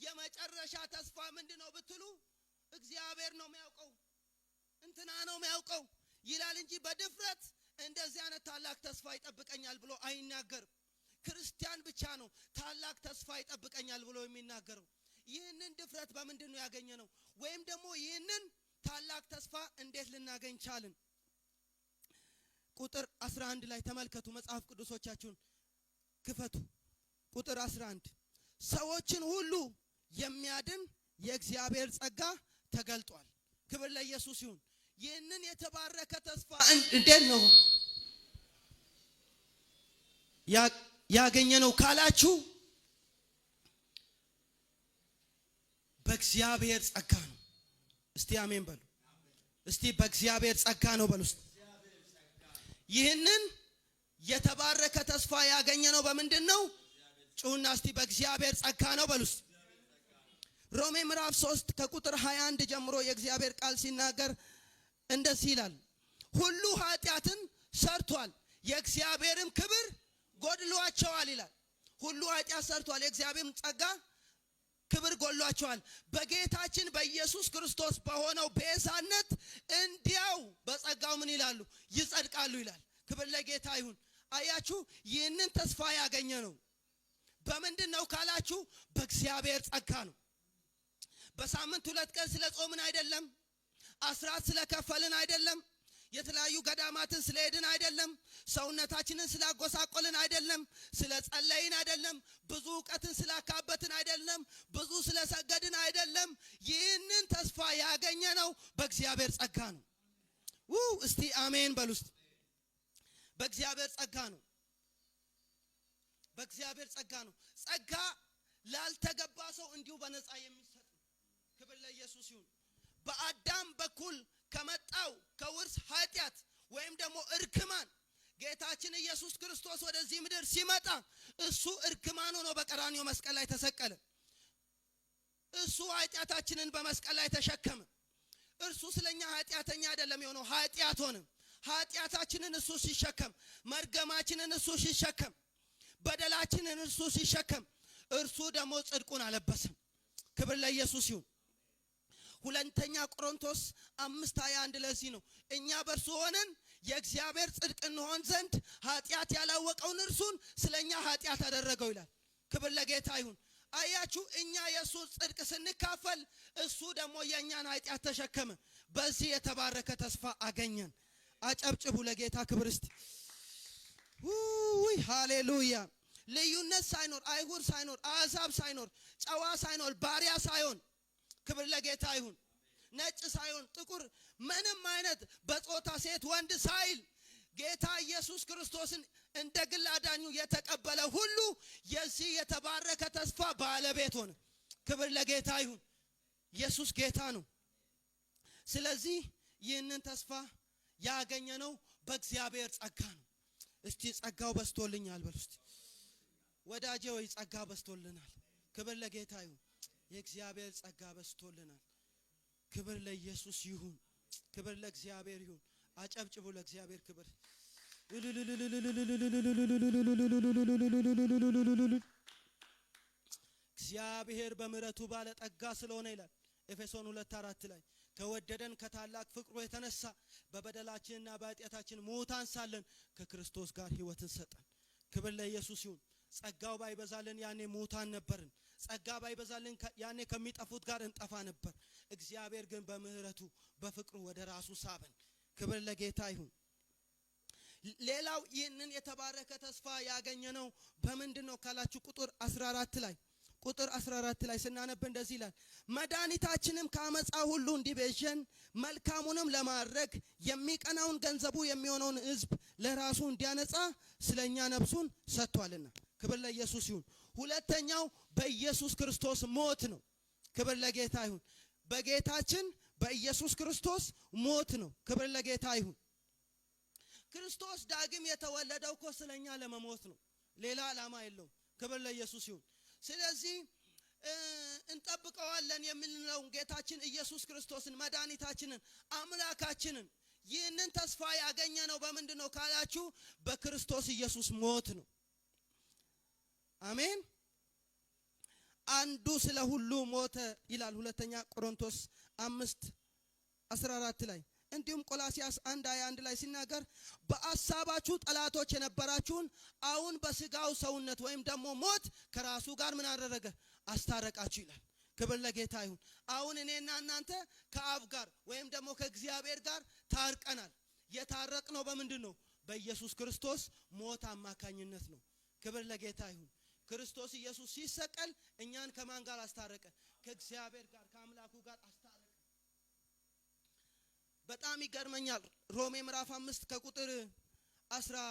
የመጨረሻ ተስፋ ምንድነው ብትሉ እግዚአብሔር ነው የሚያውቀው፣ እንትና ነው የሚያውቀው ይላል እንጂ በድፍረት እንደዚህ አይነት ታላቅ ተስፋ ይጠብቀኛል ብሎ አይናገርም። ክርስቲያን ብቻ ነው ታላቅ ተስፋ ይጠብቀኛል ብሎ የሚናገረው። ይህንን ድፍረት በምንድን ነው ያገኘነው? ወይም ደግሞ ይህንን ታላቅ ተስፋ እንዴት ልናገኝ ቻልን? ቁጥር 11 ላይ ተመልከቱ። መጽሐፍ ቅዱሶቻችሁን ክፈቱ። ቁጥር 11 ሰዎችን ሁሉ የሚያድን የእግዚአብሔር ጸጋ ተገልጧል። ክብር ለኢየሱስ ይሁን። ይህንን የተባረከ ተስፋ እንዴት ነው ያገኘነው ካላችሁ በእግዚአብሔር ጸጋ ነው። እስቲ አሜን በሉ። እስቲ በእግዚአብሔር ጸጋ ነው በሉ። እስቲ ይህንን የተባረከ ተስፋ ያገኘነው በምንድን ነው? ጩሁና እስቲ በእግዚአብሔር ጸጋ ነው በሉ። እስቲ ሮሜ ምዕራፍ 3 ከቁጥር 21 ጀምሮ የእግዚአብሔር ቃል ሲናገር እንደዚህ ይላል፣ ሁሉ ኃጢአትን ሰርቷል፣ የእግዚአብሔርም ክብር ጎድሏቸዋል ይላል። ሁሉ ኃጢአት ሰርቷል፣ የእግዚአብሔርም ጸጋ ክብር ጎድሏቸዋል። በጌታችን በኢየሱስ ክርስቶስ በሆነው ቤዛነት እንዲያው በጸጋው ምን ይላሉ? ይጸድቃሉ ይላል። ክብር ለጌታ ይሁን። አያችሁ፣ ይህንን ተስፋ ያገኘ ነው በምንድን ነው ካላችሁ፣ በእግዚአብሔር ጸጋ ነው። በሳምንት 2 ቀን ስለ ጾምን አይደለም፣ አስራት ስለከፈልን አይደለም፣ የተለያዩ ገዳማትን ስለሄድን አይደለም፣ ሰውነታችንን ስላጎሳቆልን አይደለም፣ ስለጸለይን አይደለም፣ ብዙ እውቀትን ስላካበትን አይደለም፣ ብዙ ስለሰገድን አይደለም። ይህንን ተስፋ ያገኘነው በእግዚአብሔር ጸጋ ነው። እስቲ አሜን በሉ እስቲ። በእግዚአብሔር ጸጋ ነው። በእግዚአብሔር ጸጋ ነው። ጸጋ ላልተገባ ሰው እንዲሁ በነፃ የሚሰጥ ነው። ክብር ለኢየሱስ ይሁን። በአዳም በኩል ከመጣው ከውርስ ኃጢአት ወይም ደግሞ እርግማን ጌታችን ኢየሱስ ክርስቶስ ወደዚህ ምድር ሲመጣ እሱ እርግማን ሆኖ በቀራንዮ መስቀል ላይ ተሰቀለ። እሱ ኃጢአታችንን በመስቀል ላይ ተሸከመ። እርሱ ስለኛ ኃጢአተኛ አይደለም የሆነው፣ ኃጢአት ሆነ። ኃጢአታችንን እሱ ሲሸከም፣ መርገማችንን እሱ ሲሸከም፣ በደላችንን እርሱ ሲሸከም፣ እርሱ ደግሞ ጽድቁን አለበሰን። ክብር ለኢየሱስ ይሁን። ሁለተኛ ቆሮንቶስ 5:21 ለዚህ ነው እኛ በእርሱ ሆነን የእግዚአብሔር ጽድቅ እንሆን ዘንድ ኃጢአት ያላወቀውን እርሱን ስለኛ ኃጢአት አደረገው ይላል። ክብር ለጌታ ይሁን። አያችሁ፣ እኛ የእሱ ጽድቅ ስንካፈል እሱ ደግሞ የእኛን ኃጢአት ተሸከመ። በዚህ የተባረከ ተስፋ አገኘን። አጨብጭቡ ለጌታ ክብር እስቲ። ውይ ሃሌሉያ። ልዩነት ሳይኖር፣ አይሁድ ሳይኖር፣ አሕዛብ ሳይኖር፣ ጨዋ ሳይኖር፣ ባሪያ ሳይሆን፣ ክብር ለጌታ ይሁን፣ ነጭ ሳይሆን ጥቁር፣ ምንም አይነት በጾታ ሴት ወንድ ሳይል ጌታ ኢየሱስ ክርስቶስን እንደ ግል አዳኙ የተቀበለ ሁሉ የዚህ የተባረከ ተስፋ ባለቤት ሆነ። ክብር ለጌታ ይሁን። ኢየሱስ ጌታ ነው። ስለዚህ ይህንን ተስፋ ያገኘነው በእግዚአብሔር ጸጋ ነው። እስቲ ጸጋው በዝቶልኛል በሉ እስቲ። ወዳጄ ወይ ጸጋ በዝቶልናል። ክብር ለጌታ ይሁን። የእግዚአብሔር ጸጋ በዝቶልናል። ክብር ለኢየሱስ ይሁን። ክብር ለእግዚአብሔር ይሁን። አጨብጭቡ ለእግዚአብሔር ክብር። እግዚአብሔር በምሕረቱ ባለጠጋ ስለሆነ ይላል ኤፌሶን 2:4 ላይ ከወደደን ከታላቅ ፍቅሩ የተነሳ በበደላችንና በኃጢአታችን ሙታን ሳለን ከክርስቶስ ጋር ሕይወትን ሰጠን። ክብር ለኢየሱስ ይሁን። ጸጋው ባይበዛልን ያኔ ሙታን ነበርን። ጸጋ ባይበዛልን ያኔ ከሚጠፉት ጋር እንጠፋ ነበር። እግዚአብሔር ግን በምሕረቱ በፍቅሩ ወደ ራሱ ሳበን። ክብር ለጌታ ይሁን። ሌላው ይህንን የተባረከ ተስፋ ያገኘነው በምንድን ነው ካላችሁ ቁጥር 14 ላይ ቁጥር 14 ላይ ስናነብ እንደዚህ ይላል፣ መድኃኒታችንም ከአመፃ ሁሉ እንዲቤዠን መልካሙንም ለማድረግ የሚቀናውን ገንዘቡ የሚሆነውን ሕዝብ ለራሱ እንዲያነጻ ስለኛ ነፍሱን ሰጥቷልና። ክብር ለኢየሱስ ይሁን። ሁለተኛው በኢየሱስ ክርስቶስ ሞት ነው። ክብር ለጌታ ይሁን። በጌታችን በኢየሱስ ክርስቶስ ሞት ነው። ክብር ለጌታ ይሁን። ክርስቶስ ዳግም የተወለደው እኮ ስለኛ ለመሞት ነው። ሌላ ዓላማ የለውም። ክብር ለኢየሱስ ይሁን። ስለዚህ እንጠብቀዋለን የምንለው ጌታችን ኢየሱስ ክርስቶስን መድኃኒታችንን አምላካችንን ይህንን ተስፋ ያገኘነው በምንድን ነው ካላችሁ በክርስቶስ ኢየሱስ ሞት ነው። አሜን። አንዱ ስለ ሁሉ ሞተ ይላል ሁለተኛ ቆሮንቶስ 5:14 ላይ። እንዲሁም ቆላስይስ 1:21 ላይ ሲናገር በአሳባችሁ ጠላቶች የነበራችሁን አሁን በስጋው ሰውነት ወይም ደግሞ ሞት ከራሱ ጋር ምን አደረገ? አስታረቃችሁ ይላል። ክብር ለጌታ ይሁን። አሁን እኔና እናንተ ከአብ ጋር ወይም ደግሞ ከእግዚአብሔር ጋር ታርቀናል። የታረቅነው በምንድን ነው? በኢየሱስ ክርስቶስ ሞት አማካኝነት ነው። ክብር ለጌታ ይሁን። ክርስቶስ ኢየሱስ ሲሰቀል እኛን ከማን ጋር አስታረቀ? ከእግዚአብሔር ጋር፣ ከአምላኩ ጋር አስታረቀ። በጣም ይገርመኛል። ሮሜ ምዕራፍ 5 ከቁጥር 10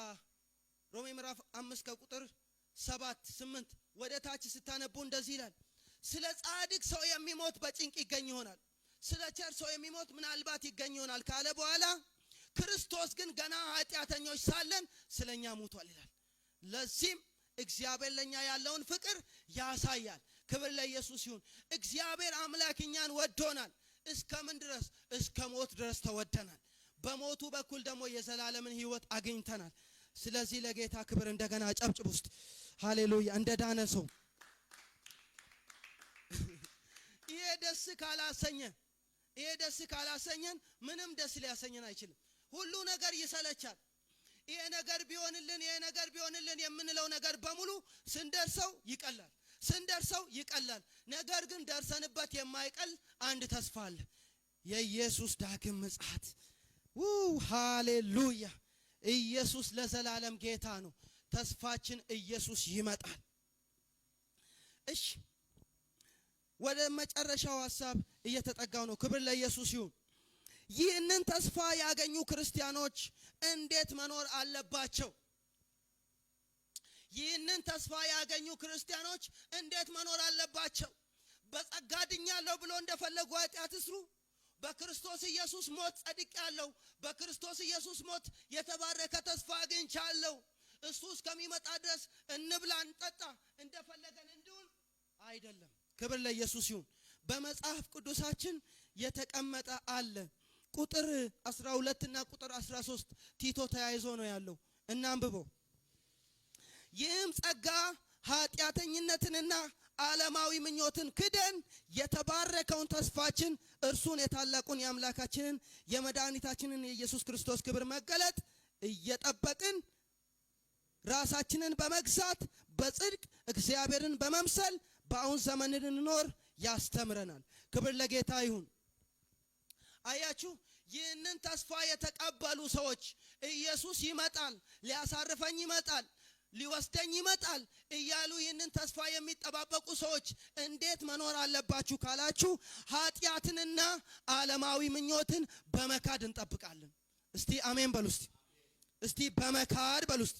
ሮሜ ምዕራፍ 5 ከቁጥር 7 8 ወደ ታች ስታነቡ እንደዚህ ይላል፣ ስለ ጻድቅ ሰው የሚሞት በጭንቅ ይገኝ ይሆናል፣ ስለ ቸር ሰው የሚሞት ምናልባት ይገኝ ይሆናል ካለ በኋላ ክርስቶስ ግን ገና ኃጢአተኞች ሳለን ስለኛ ሞቷል ይላል። ለዚህም እግዚአብሔር ለኛ ያለውን ፍቅር ያሳያል። ክብር ለኢየሱስ ይሁን። እግዚአብሔር አምላክ እኛን ወዶናል። እስከ ምን ድረስ? እስከ ሞት ድረስ ተወደናል። በሞቱ በኩል ደግሞ የዘላለምን ሕይወት አግኝተናል። ስለዚህ ለጌታ ክብር እንደገና አጨብጭቡ ውስጥ ሃሌሉያ። እንደ ዳነ ሰው ይሄ ደስ ካላሰኘ፣ ይሄ ደስ ካላሰኘን ምንም ደስ ሊያሰኘን አይችልም። ሁሉ ነገር ይሰለቻል። ይሄ ነገር ቢሆንልን፣ ይሄ ነገር ቢሆንልን የምንለው ነገር በሙሉ ስንደርሰው ይቀላል፣ ስንደርሰው ይቀላል። ነገር ግን ደርሰንበት የማይቀል አንድ ተስፋ አለ፣ የኢየሱስ ዳግም ምጽአት። ሃሌሉያ! ኢየሱስ ለዘላለም ጌታ ነው። ተስፋችን ኢየሱስ ይመጣል። እሺ፣ ወደ መጨረሻው ሐሳብ እየተጠጋው ነው። ክብር ለኢየሱስ ይሁን። ይህንን ተስፋ ያገኙ ክርስቲያኖች እንዴት መኖር አለባቸው? ይህንን ተስፋ ያገኙ ክርስቲያኖች እንዴት መኖር አለባቸው? በጸጋ ድኛለሁ ብሎ እንደፈለጉ ኃጢአት ይስሩ? በክርስቶስ ኢየሱስ ሞት ጸድቄአለሁ፣ በክርስቶስ ኢየሱስ ሞት የተባረከ ተስፋ አግኝቻለሁ፣ እሱ እስከሚመጣ ድረስ እንብላ፣ እንጠጣ፣ እንደፈለገን እንሁን አይደለም። ክብር ለኢየሱስ ይሁን። በመጽሐፍ ቅዱሳችን የተቀመጠ አለ። ቁጥር 12 እና ቁጥር 13 ቲቶ ተያይዞ ነው ያለው። እናንብበው። ይህም ጸጋ ኃጢአተኝነትንና ዓለማዊ ምኞትን ክደን የተባረከውን ተስፋችን እርሱን የታላቁን የአምላካችንን የመድኃኒታችንን የኢየሱስ ክርስቶስ ክብር መገለጥ እየጠበቅን ራሳችንን በመግዛት በጽድቅ እግዚአብሔርን በመምሰል በአሁን ዘመን እንድንኖር ያስተምረናል። ክብር ለጌታ ይሁን። አያችሁ፣ ይህንን ተስፋ የተቀበሉ ሰዎች ኢየሱስ ይመጣል፣ ሊያሳርፈኝ ይመጣል፣ ሊወስደኝ ይመጣል እያሉ ይህንን ተስፋ የሚጠባበቁ ሰዎች እንዴት መኖር አለባችሁ ካላችሁ፣ ኃጢአትንና ዓለማዊ ምኞትን በመካድ እንጠብቃለን። እስቲ አሜን በሉ። እስቲ በመካድ በሉ እስቲ።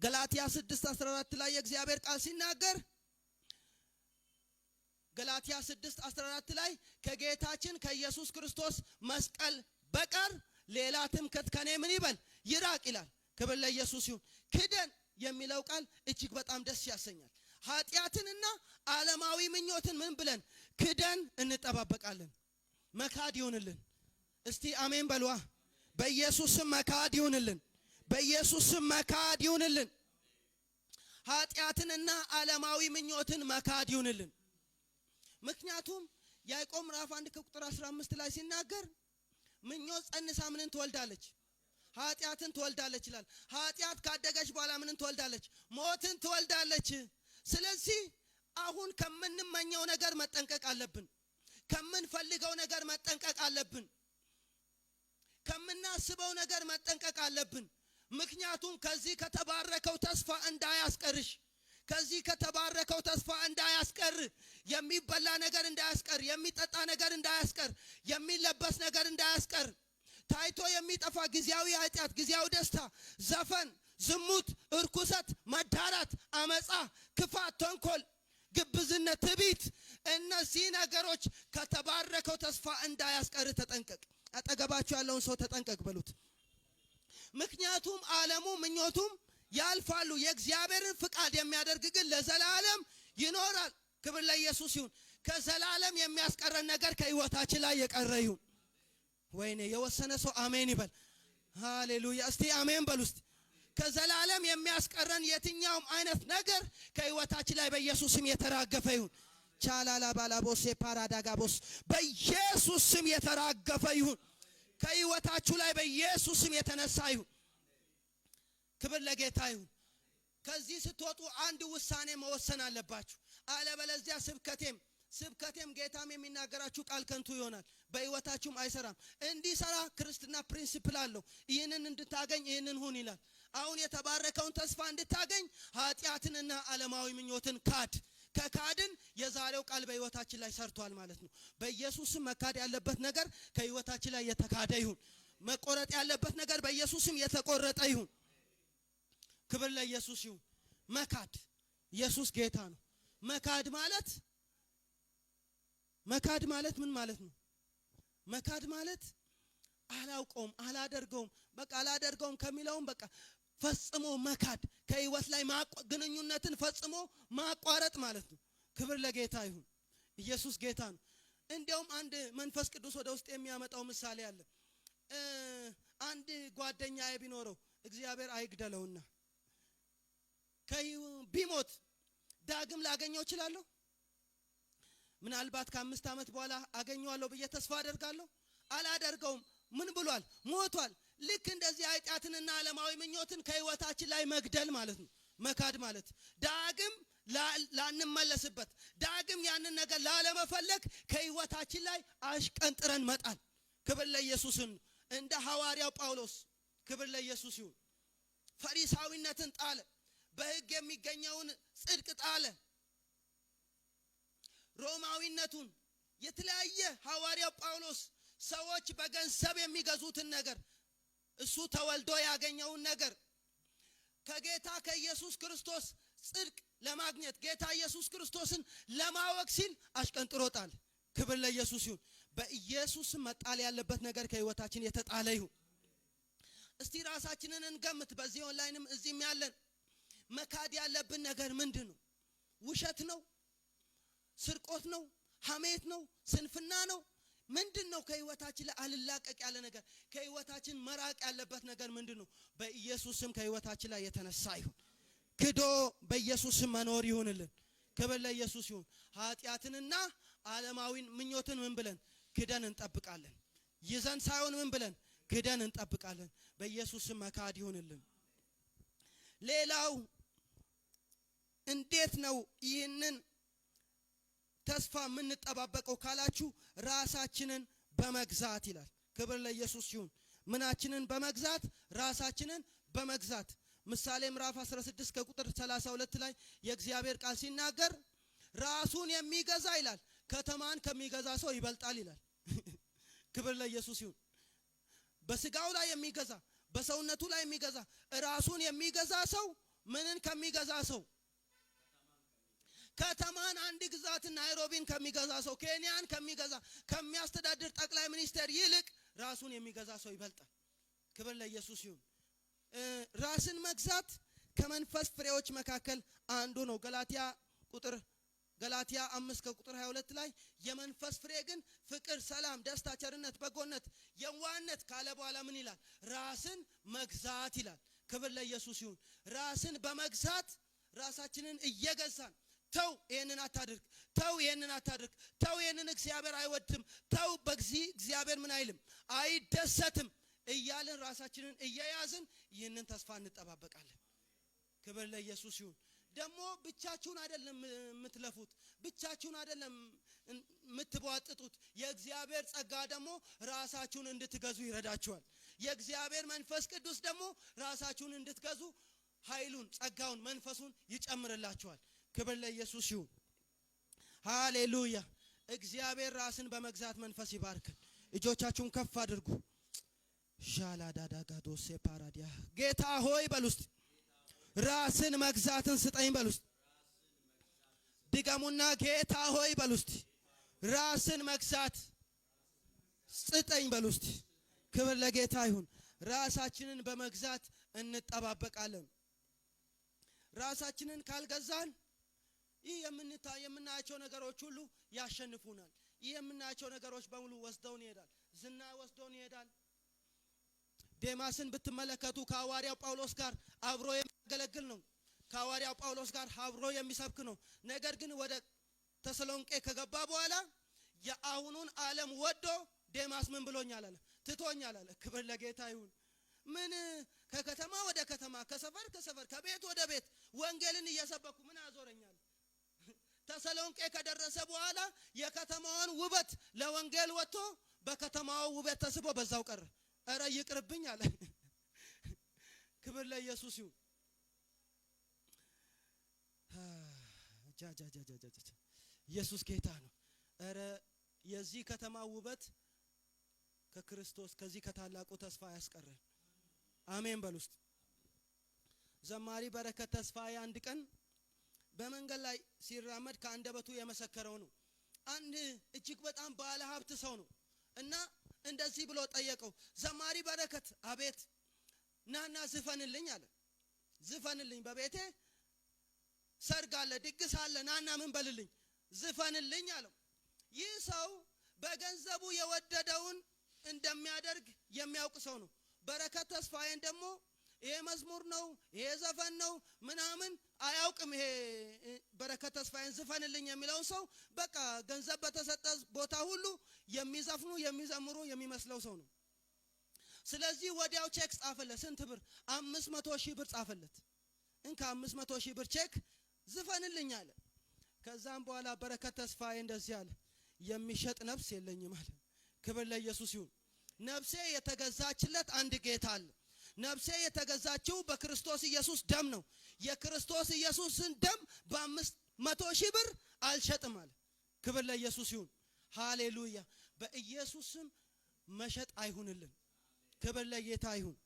ገላትያ 6:14 ላይ የእግዚአብሔር ቃል ሲናገር፣ ገላትያ 6:14 ላይ ከጌታችን ከኢየሱስ ክርስቶስ መስቀል በቀር ሌላ ትምክህት ከኔ ምን ይበል? ይራቅ ይላል። ክብር ለኢየሱስ ይሁን። ክደን የሚለው ቃል እጅግ በጣም ደስ ያሰኛል። ኃጢአትንና ዓለማዊ ምኞትን ምን ብለን? ክደን እንጠባበቃለን። መካድ ይሁንልን። እስቲ አሜን በሉዋ። በኢየሱስ ስም መካድ ይሁንልን። በኢየሱስ ስም መካድ ይሁንልን። ኃጢአትንና ዓለማዊ ምኞትን መካድ ይሁንልን። ምክንያቱም ያዕቆብ ምዕራፍ 1 ከቁጥር 15 ላይ ሲናገር ምኞት ጸንሳ ምንን ትወልዳለች? ኃጢአትን ትወልዳለች ይላል። ኃጢአት ካደገች በኋላ ምንን ትወልዳለች? ሞትን ትወልዳለች። ስለዚህ አሁን ከምንመኘው ነገር መጠንቀቅ አለብን። ከምንፈልገው ነገር መጠንቀቅ አለብን። ከምናስበው ነገር መጠንቀቅ አለብን። ምክንያቱም ከዚህ ከተባረከው ተስፋ እንዳያስቀርሽ፣ ከዚህ ከተባረከው ተስፋ እንዳያስቀር፣ የሚበላ ነገር እንዳያስቀር፣ የሚጠጣ ነገር እንዳያስቀር፣ የሚለበስ ነገር እንዳያስቀር፣ ታይቶ የሚጠፋ ጊዜያዊ ኃጢአት፣ ጊዜያዊ ደስታ፣ ዘፈን፣ ዝሙት፣ እርኩሰት፣ መዳራት፣ አመፃ፣ ክፋት፣ ተንኮል፣ ግብዝነት፣ ትዕቢት፣ እነዚህ ነገሮች ከተባረከው ተስፋ እንዳያስቀር ተጠንቀቅ። አጠገባችሁ ያለውን ሰው ተጠንቀቅ በሉት። ምክንያቱም ዓለሙ ምኞቱም ያልፋሉ፣ የእግዚአብሔርን ፍቃድ የሚያደርግ ግን ለዘላለም ይኖራል። ክብር ለኢየሱስ ይሁን። ከዘላለም የሚያስቀረን ነገር ከህይወታችን ላይ የቀረ ይሁን። ወይኔ፣ የወሰነ ሰው አሜን ይበል። ሃሌሉያ! እስቲ አሜን በሉ እስቲ። ከዘላለም የሚያስቀረን የትኛውም አይነት ነገር ከህይወታችን ላይ በኢየሱስ ስም የተራገፈ ይሁን። ቻላላ ባላቦሴ ፓራዳጋቦስ፣ በኢየሱስ ስም የተራገፈ ይሁን። ከህይወታችሁ ላይ በኢየሱስ ስም የተነሳ ይሁን። ክብር ለጌታ ይሁን። ከዚህ ስትወጡ አንድ ውሳኔ መወሰን አለባችሁ። አለበለዚያ ስብከቴም ጌታም የሚናገራችሁ ቃል ከንቱ ይሆናል፣ በህይወታችሁም አይሰራም። እንዲሰራ ክርስትና principle አለው። ይህንን እንድታገኝ ይህንን ሁን ይላል። አሁን የተባረከውን ተስፋ እንድታገኝ ኃጢአትንና ዓለማዊ ምኞትን ካድ። ከካድን የዛሬው ቃል በህይወታችን ላይ ሰርቷል ማለት ነው። በኢየሱስ ስም መካድ ያለበት ነገር ከህይወታችን ላይ የተካደ ይሁን። መቆረጥ ያለበት ነገር በኢየሱስ ስም የተቆረጠ ይሁን። ክብር ለኢየሱስ ይሁን። መካድ፣ ኢየሱስ ጌታ ነው። መካድ ማለት ምን ማለት ነው? መካድ ማለት አላውቀውም፣ አላደርገውም፣ በቃ አላደርገውም ከሚለውም በቃ ፈጽሞ መካድ፣ ከህይወት ላይ ግንኙነትን ፈጽሞ ማቋረጥ ማለት ነው። ክብር ለጌታ ይሁን። ኢየሱስ ጌታ ነው። እንዲያውም አንድ መንፈስ ቅዱስ ወደ ውስጥ የሚያመጣው ምሳሌ አለ። አንድ ጓደኛዬ ቢኖረው እግዚአብሔር አይግደለውና ቢሞት ዳግም ላገኘው እችላለሁ? ምናልባት ከ5 ዓመት በኋላ አገኘዋለሁ ብዬ ተስፋ አደርጋለሁ? አላደርገውም። ምን ብሏል? ሞቷል። ልክ እንደዚህ ኃጢአትንና ዓለማዊ ምኞትን ከህይወታችን ላይ መግደል ማለት ነው፣ መካድ ማለት ዳግም ላንመለስበት፣ ዳግም ያንን ነገር ላለመፈለግ ከህይወታችን ላይ አሽቀንጥረን መጣል። ክብር ለኢየሱስ ይሁን። እንደ ሐዋርያው ጳውሎስ ክብር ለኢየሱስ ይሁን። ፈሪሳዊነትን ጣለ፣ በህግ የሚገኘውን ጽድቅ ጣለ፣ ሮማዊነቱን የተለያየ ሐዋርያው ጳውሎስ ሰዎች በገንዘብ የሚገዙትን ነገር እሱ ተወልዶ ያገኘውን ነገር ከጌታ ከኢየሱስ ክርስቶስ ጽድቅ ለማግኘት ጌታ ኢየሱስ ክርስቶስን ለማወቅ ሲል አሽቀንጥሮ ጣለ። ክብር ለኢየሱስ ይሁን። በኢየሱስ መጣል ያለበት ነገር ከህይወታችን የተጣለ ይሁን። እስቲ ራሳችንን እንገምት። በዚህ ኦንላይንም እዚህም ያለን መካድ ያለብን ነገር ምንድነው? ውሸት ነው? ስርቆት ነው? ሐሜት ነው? ስንፍና ነው? ምንድነው ከህይወታችን ላይ አልላቀቅ ያለ ነገር? ከህይወታችን መራቅ ያለበት ነገር ምንድነው? በኢየሱስ ስም ከህይወታችን ላይ የተነሳ ይሁን። ክዶ በኢየሱስ ስም መኖር ይሁንልን። ክብር ለኢየሱስ ይሁን። ኃጢአትንና ዓለማዊን ምኞትን ምን ብለን ክደን እንጠብቃለን። ይዘን ሳይሆን ምን ብለን ክደን እንጠብቃለን። በኢየሱስ ስም መካድ ይሁንልን። ሌላው እንዴት ነው ይህንን ተስፋ የምንጠባበቀው ካላችሁ ራሳችንን በመግዛት ይላል። ክብር ለኢየሱስ ይሁን። ምናችንን በመግዛት? ራሳችንን በመግዛት። ምሳሌ ምዕራፍ 16 ከቁጥር 32 ላይ የእግዚአብሔር ቃል ሲናገር ራሱን የሚገዛ ይላል ከተማን ከሚገዛ ሰው ይበልጣል ይላል። ክብር ለኢየሱስ ይሁን። በስጋው ላይ የሚገዛ፣ በሰውነቱ ላይ የሚገዛ፣ ራሱን የሚገዛ ሰው ምንን ከሚገዛ ሰው? ከተማን፣ አንድ ግዛት ናይሮቢን ከሚገዛ ሰው፣ ኬንያን ከሚገዛ ከሚያስተዳድር ጠቅላይ ሚኒስትር ይልቅ ራሱን የሚገዛ ሰው ይበልጣል። ክብር ለኢየሱስ ይሁን። ራስን መግዛት ከመንፈስ ፍሬዎች መካከል አንዱ ነው። ገላትያ 5 ከቁጥር 22 ላይ የመንፈስ ፍሬ ግን ፍቅር፣ ሰላም፣ ደስታ፣ ቸርነት፣ በጎነት፣ የዋህነት ካለ በኋላ ምን ይላል? ራስን መግዛት ይላል። ክብር ለኢየሱስ ይሁን። ራስን በመግዛት ራሳችንን እየገዛን ተው ይሄንን አታድርግ፣ ተው ይሄንን አታድርግ፣ ተው ይሄንን እግዚአብሔር አይወድም፣ ተው በዚህ እግዚአብሔር ምን አይልም አይደሰትም እያልን ራሳችንን እየያዝን ይህንን ተስፋ እንጠባበቃለን። ክብር ለኢየሱስ ይሁን። ደግሞ ብቻችሁን አይደለም የምትለፉት፣ ብቻችሁን አይደለም የምትቧጥጡት። የእግዚአብሔር ጸጋ ደግሞ ራሳችሁን እንድትገዙ ይረዳችኋል። የእግዚአብሔር መንፈስ ቅዱስ ደግሞ ራሳችሁን እንድትገዙ ኃይሉን፣ ጸጋውን፣ መንፈሱን ይጨምርላችኋል። ክብር ለኢየሱስ ይሁን። ሃሌሉያ። እግዚአብሔር ራስን በመግዛት መንፈስ ይባርክን። እጆቻችሁን ከፍ አድርጉ። ሻላዳዳጋዶሴ ፓራዲያ። ጌታ ሆይ በሉ እስቲ፣ ራስን መግዛትን ስጠኝ በሉ እስቲ። ድገሙና ጌታ ሆይ በሉ እስቲ፣ ራስን መግዛት ስጠኝ በሉ እስቲ። ክብር ለጌታ ይሁን። ራሳችንን በመግዛት እንጠባበቃለን። ራሳችንን ካልገዛን ይህ የምናያቸው ነገሮች ሁሉ ያሸንፉናል። ይህ የምናያቸው ነገሮች በሙሉ ወስደውን ይሄዳል። ዝና ወስደውን ይሄዳል። ዴማስን ብትመለከቱ ከሐዋርያው ጳውሎስ ጋር አብሮ የሚያገለግል ነው። ከሐዋርያው ጳውሎስ ጋር አብሮ የሚሰብክ ነው። ነገር ግን ወደ ተሰሎንቄ ከገባ በኋላ የአሁኑን ዓለም ወዶ ዴማስ ምን ብሎኛል አለ፣ ትቶኛል አለ። ክብር ለጌታ ይሁን። ምን ከከተማ ወደ ከተማ፣ ከሰፈር ከሰፈር፣ ከቤት ወደ ቤት ወንጌልን እየሰበኩ ምን አዞረኛል? ተሰሎንቄ ከደረሰ በኋላ የከተማዋን ውበት ለወንጌል ወጥቶ በከተማው ውበት ተስቦ በዛው ቀረ። ኧረ ይቅርብኝ አለ። ክብር ለኢየሱስ ይሁን። ጃ ጃ ጃ ጃ ጃ ኢየሱስ ጌታ ነው። ኧረ የዚህ ከተማ ውበት ከክርስቶስ ከዚህ ከታላቁ ተስፋ ያስቀረን። አሜን በሉ እስቲ። ዘማሪ በረከት ተስፋዬ አንድ ቀን በመንገድ ላይ ሲራመድ ከአንደበቱ የመሰከረው ነው። አንድ እጅግ በጣም ባለ ሀብት ሰው ነው እና እንደዚህ ብሎ ጠየቀው። ዘማሪ በረከት አቤት፣ ናና ዝፈንልኝ አለ። ዝፈንልኝ፣ በቤቴ ሰርግ አለ፣ ድግስ አለ፣ ናና ምን በልልኝ ዝፈንልኝ አለው። ይህ ሰው በገንዘቡ የወደደውን እንደሚያደርግ የሚያውቅ ሰው ነው። በረከት ተስፋዬን ደግሞ ይሄ መዝሙር ነው፣ ይሄ ዘፈን ነው ምናምን አያውቅም። ይሄ በረከት ተስፋዬን ዝፈንልኝ የሚለውን ሰው በቃ ገንዘብ በተሰጠ ቦታ ሁሉ የሚዘፍኑ የሚዘምሩ የሚመስለው ሰው ነው። ስለዚህ ወዲያው ቼክ ጻፈለት። ስንት ብር? 500,000 ብር ጻፈለት። እንካ 500,000 ብር ቼክ ዝፈንልኝ አለ። ከዛም በኋላ በረከት ተስፋዬ እንደዚህ አለ፣ የሚሸጥ ነፍስ የለኝም አለ። ክብር ለኢየሱስ ይሁን። ነፍሴ የተገዛችለት አንድ ጌታ አለ። ነፍሴ የተገዛችው በክርስቶስ ኢየሱስ ደም ነው። የክርስቶስ ኢየሱስን ደም በ500,000 ብር አልሸጥም አለ። ክብር ለኢየሱስ ይሁን። ሃሌሉያ። በኢየሱስ ስም መሸጥ አይሁንልን። ክብር ለጌታ ይሁን።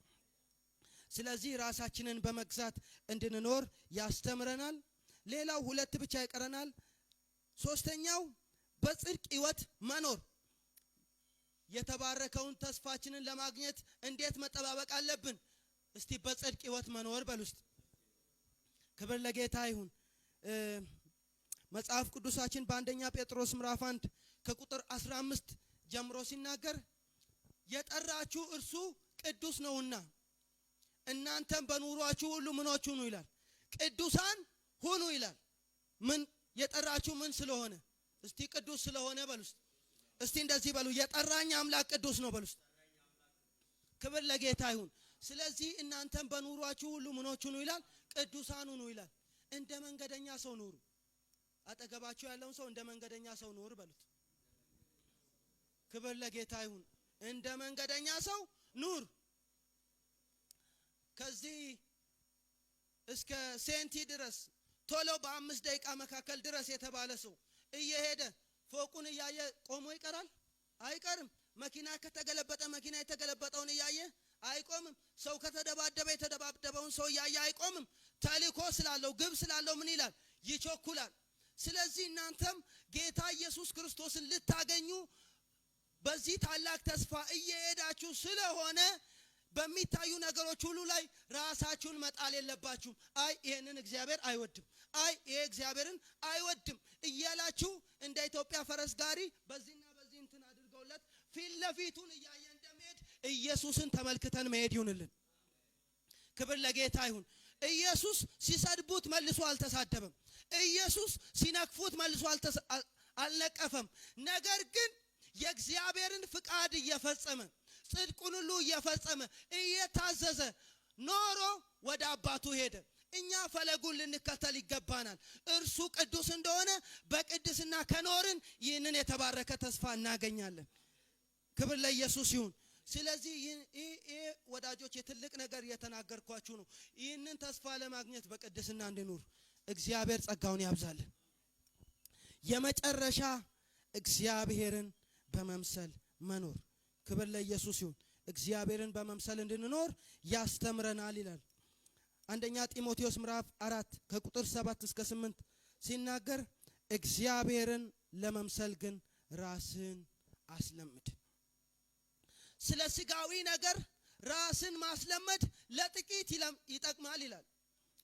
ስለዚህ ራሳችንን በመግዛት እንድንኖር ያስተምረናል። ሌላው ሁለት ብቻ ይቀረናል። ሶስተኛው በጽድቅ ሕይወት መኖር። የተባረከውን ተስፋችንን ለማግኘት እንዴት መጠባበቅ አለብን? እስቲ በጽድቅ ሕይወት መኖር በል ውስጥ። ክብር ለጌታ ይሁን። መጽሐፍ ቅዱሳችን በአንደኛ ጴጥሮስ ምዕራፍ 1 ከቁጥር 15 ጀምሮ ሲናገር የጠራችሁ እርሱ ቅዱስ ነውና እናንተም በኑሯችሁ ሁሉ ምኖች ሁኑ ይላል፣ ቅዱሳን ሁኑ ይላል። ምን የጠራችሁ ምን ስለሆነ? እስቲ ቅዱስ ስለሆነ በል ውስጥ። እስቲ እንደዚህ በሉ፣ የጠራኝ አምላክ ቅዱስ ነው በሉ ውስጥ። ክብር ለጌታ ይሁን። ስለዚህ እናንተም በኑሯችሁ ሁሉ ምኖች ሁኑ ይላል፣ ቅዱሳን ሁኑ ይላል። እንደ መንገደኛ ሰው ኑሩ። አጠገባችሁ ያለውን ሰው እንደ መንገደኛ ሰው ኑር በሉት። ክብር ለጌታ ይሁን። እንደ መንገደኛ ሰው ኑር። ከዚህ እስከ ሴንቲ ድረስ ቶሎ በ5 ደቂቃ መካከል ድረስ የተባለ ሰው እየሄደ ፎቁን እያየ ቆሞ ይቀራል? አይቀርም። መኪና ከተገለበጠ መኪና የተገለበጠውን እያየ አይቆምም። ሰው ከተደባደበ የተደባደበውን ሰው እያየ አይቆምም። ተልእኮ ስላለው ግብ ስላለው ምን ይላል? ይቸኩላል። ስለዚህ እናንተም ጌታ ኢየሱስ ክርስቶስን ልታገኙ በዚህ ታላቅ ተስፋ እየሄዳችሁ ስለሆነ በሚታዩ ነገሮች ሁሉ ላይ ራሳችሁን መጣል የለባችሁም። አይ ይሄንን እግዚአብሔር አይወድም፣ አይ ይሄ እግዚአብሔርን አይወድም እያላችሁ እንደ ኢትዮጵያ ፈረስ ጋሪ በዚህና በዚህ እንትን አድርገውለት ፊት ለፊቱን እያየ እንደሚሄድ ኢየሱስን ተመልክተን መሄድ ይሁንልን። ክብር ለጌታ ይሁን። ኢየሱስ ሲሰድቡት መልሶ አልተሳደበም። ኢየሱስ ሲነክፉት መልሶ አልነቀፈም። ነገር ግን የእግዚአብሔርን ፍቃድ እየፈጸመ ጽድቁን ሁሉ እየፈጸመ እየታዘዘ ኖሮ ወደ አባቱ ሄደ። እኛ ፈለጉን ልንከተል ይገባናል። እርሱ ቅዱስ እንደሆነ በቅድስና ከኖርን ይህንን የተባረከ ተስፋ እናገኛለን። ክብር ለኢየሱስ ይሁን። ስለዚህ ይህ ወዳጆች የትልቅ ነገር እየተናገርኳችሁ ነው። ይህንን ተስፋ ለማግኘት በቅድስና እንድኖር እግዚአብሔር ጸጋውን ያብዛልን። የመጨረሻ እግዚአብሔርን በመምሰል መኖር። ክብር ለኢየሱስ ይሁን። እግዚአብሔርን በመምሰል እንድንኖር ያስተምረናል ይላል። አንደኛ ጢሞቴዎስ ምዕራፍ 4 ከቁጥር 7 እስከ 8 ሲናገር እግዚአብሔርን ለመምሰል ግን ራስን አስለምድ። ስለ ስጋዊ ነገር ራስን ማስለመድ ለጥቂት ይጠቅማል ይላል።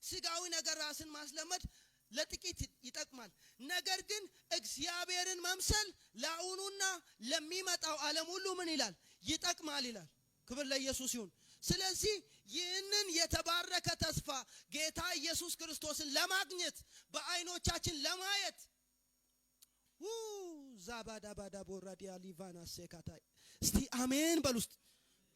ስጋዊ ነገር ራስን ማስለመድ ለጥቂት ይጠቅማል። ነገር ግን እግዚአብሔርን መምሰል ለአሁኑና ለሚመጣው ዓለም ሁሉ ምን ይላል? ይጠቅማል ይላል። ክብር ለኢየሱስ ይሁን። ስለዚህ ይህንን የተባረከ ተስፋ ጌታ ኢየሱስ ክርስቶስን ለማግኘት በአይኖቻችን ለማየት ዛባዳባዳ ቦራዲያ ሊቫና ሴካታ እስቲ አሜን በሉ ውስጥ።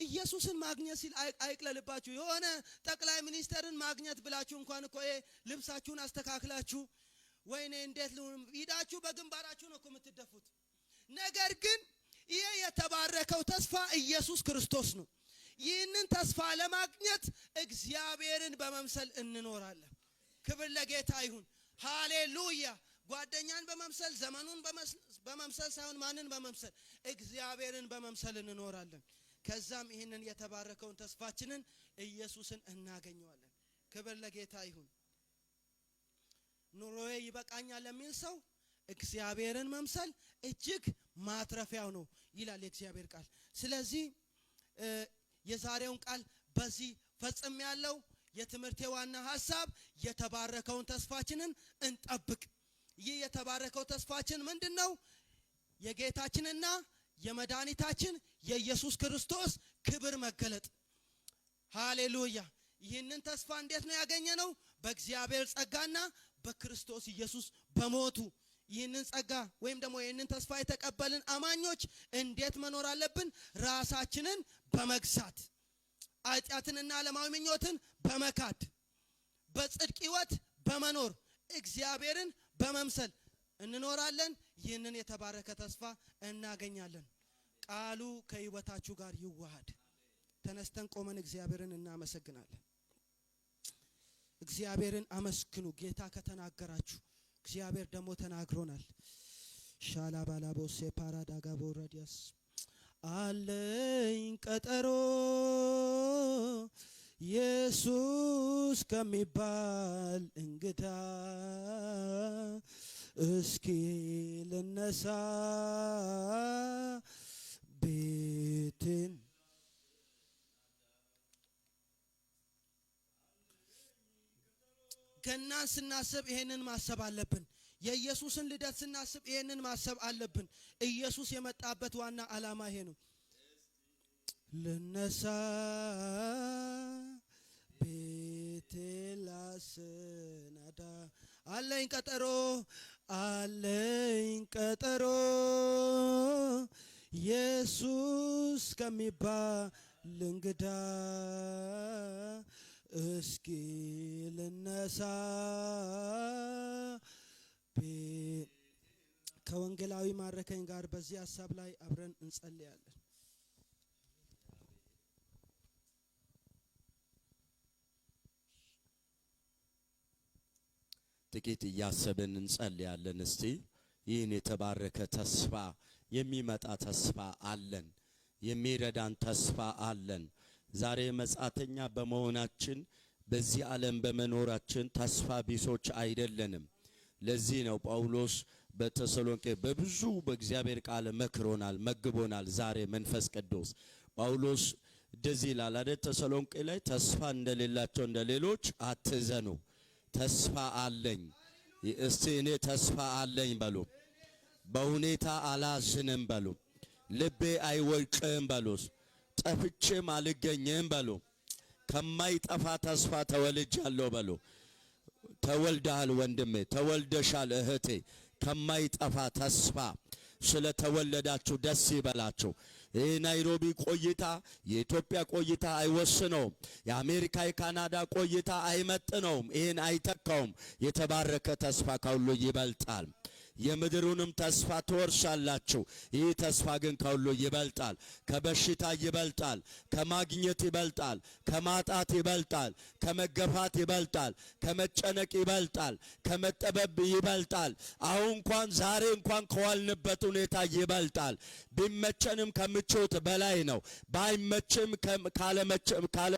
ኢየሱስን ማግኘት ሲል አይቅለልባችሁ። የሆነ ጠቅላይ ሚኒስተርን ማግኘት ብላችሁ እንኳን እኮ ይሄ ልብሳችሁን አስተካክላችሁ ወይኔ እንዴት ልሁን ሂዳችሁ በግንባራችሁ ነው እኮ የምትደፉት። ነገር ግን ይሄ የተባረከው ተስፋ ኢየሱስ ክርስቶስ ነው። ይህንን ተስፋ ለማግኘት እግዚአብሔርን በመምሰል እንኖራለን። ክብር ለጌታ ይሁን። ሃሌሉያ። ጓደኛን በመምሰል ዘመኑን በመምሰል ሳይሆን ማንን በመምሰል? እግዚአብሔርን በመምሰል እንኖራለን። ከዛም ይህንን የተባረከውን ተስፋችንን ኢየሱስን እናገኘዋለን። ክብር ለጌታ ይሁን። ኑሮዬ ይበቃኛል ለሚል ሰው እግዚአብሔርን መምሰል እጅግ ማትረፊያው ነው ይላል የእግዚአብሔር ቃል። ስለዚህ የዛሬውን ቃል በዚህ ፈጽሜያለሁ። የትምህርቴ ዋና ሐሳብ የተባረከውን ተስፋችንን እንጠብቅ። ይህ የተባረከው ተስፋችን ምንድነው? የጌታችንና የመድኃኒታችን የኢየሱስ ክርስቶስ ክብር መገለጥ። ሃሌሉያ። ይህንን ተስፋ እንዴት ነው ያገኘነው? በእግዚአብሔር ጸጋና በክርስቶስ ኢየሱስ በሞቱ። ይህንን ጸጋ ወይም ደግሞ ይህንን ተስፋ የተቀበልን አማኞች እንዴት መኖር አለብን? ራሳችንን በመግዛት፣ ኃጢአትንና ዓለማዊ ምኞትን በመካድ፣ በጽድቅ ሕይወት በመኖር እግዚአብሔርን በመምሰል እንኖራለን። ይህንን የተባረከ ተስፋ እናገኛለን። ቃሉ ከሕይወታችሁ ጋር ይዋሃድ። ተነስተን ቆመን እግዚአብሔርን እናመሰግናለን። እግዚአብሔርን አመስግኑ። ጌታ ከተናገራችሁ፣ እግዚአብሔር ደግሞ ተናግሮናል። ሻላ ባላቦ ሴፓራ ዳጋቦ ረዲያስ። አለኝ ቀጠሮ ኢየሱስ ከሚባል እንግዳ፣ እስኪ ልነሳ ቤቴን። ገናን ስናስብ ይሄንን ማሰብ አለብን። የኢየሱስን ልደት ስናስብ ይሄንን ማሰብ አለብን። ኢየሱስ የመጣበት ዋና ዓላማ ይሄ ነው። ልነሳ ቤቴ ላሰናዳ፣ አለኝ ቀጠሮ፣ አለኝ ቀጠሮ ኢየሱስ ከሚባል እንግዳ፣ እስኪ ልነሳ። ከወንጌላዊ ማረከኝ ጋር በዚህ ሀሳብ ላይ አብረን እንጸልያለን። ጥቂት እያሰብን እንጸልያለን። እስቲ ይህን የተባረከ ተስፋ፣ የሚመጣ ተስፋ አለን፣ የሚረዳን ተስፋ አለን። ዛሬ መጻተኛ በመሆናችን፣ በዚህ ዓለም በመኖራችን ተስፋ ቢሶች አይደለንም። ለዚህ ነው ጳውሎስ በተሰሎንቄ በብዙ በእግዚአብሔር ቃል መክሮናል፣ መግቦናል። ዛሬ መንፈስ ቅዱስ ጳውሎስ እንደዚህ ይላል አይደል? ተሰሎንቄ ላይ ተስፋ እንደሌላቸው እንደ ሌሎች አትዘኑ፣ ተስፋ አለኝ። እስቲ እኔ ተስፋ አለኝ በሉ። በሁኔታ አላዝንም በሉ። ልቤ አይወድቅም በሉ። ጠፍቼም አልገኝም በሉ። ከማይጠፋ ተስፋ ተወልጃለሁ በሉ። ተወልደሃል ወንድሜ፣ ተወልደሻል እህቴ። ከማይጠፋ ተስፋ ስለተወለዳችሁ ደስ ይበላችሁ። ይህ ናይሮቢ ቆይታ፣ የኢትዮጵያ ቆይታ አይወስነውም። የአሜሪካ የካናዳ ቆይታ አይመጥነውም። ይህን አይተካውም። የተባረከ ተስፋ ከሁሉ ይበልጣል። የምድሩንም ተስፋ ትወርሳላችሁ። ይህ ተስፋ ግን ከሁሉ ይበልጣል። ከበሽታ ይበልጣል። ከማግኘት ይበልጣል። ከማጣት ይበልጣል። ከመገፋት ይበልጣል። ከመጨነቅ ይበልጣል። ከመጠበብ ይበልጣል። አሁን እንኳን፣ ዛሬ እንኳን ከዋልንበት ሁኔታ ይበልጣል። ቢመቸንም ከምቾት በላይ ነው። ባይመችም ካለመቸም ካለ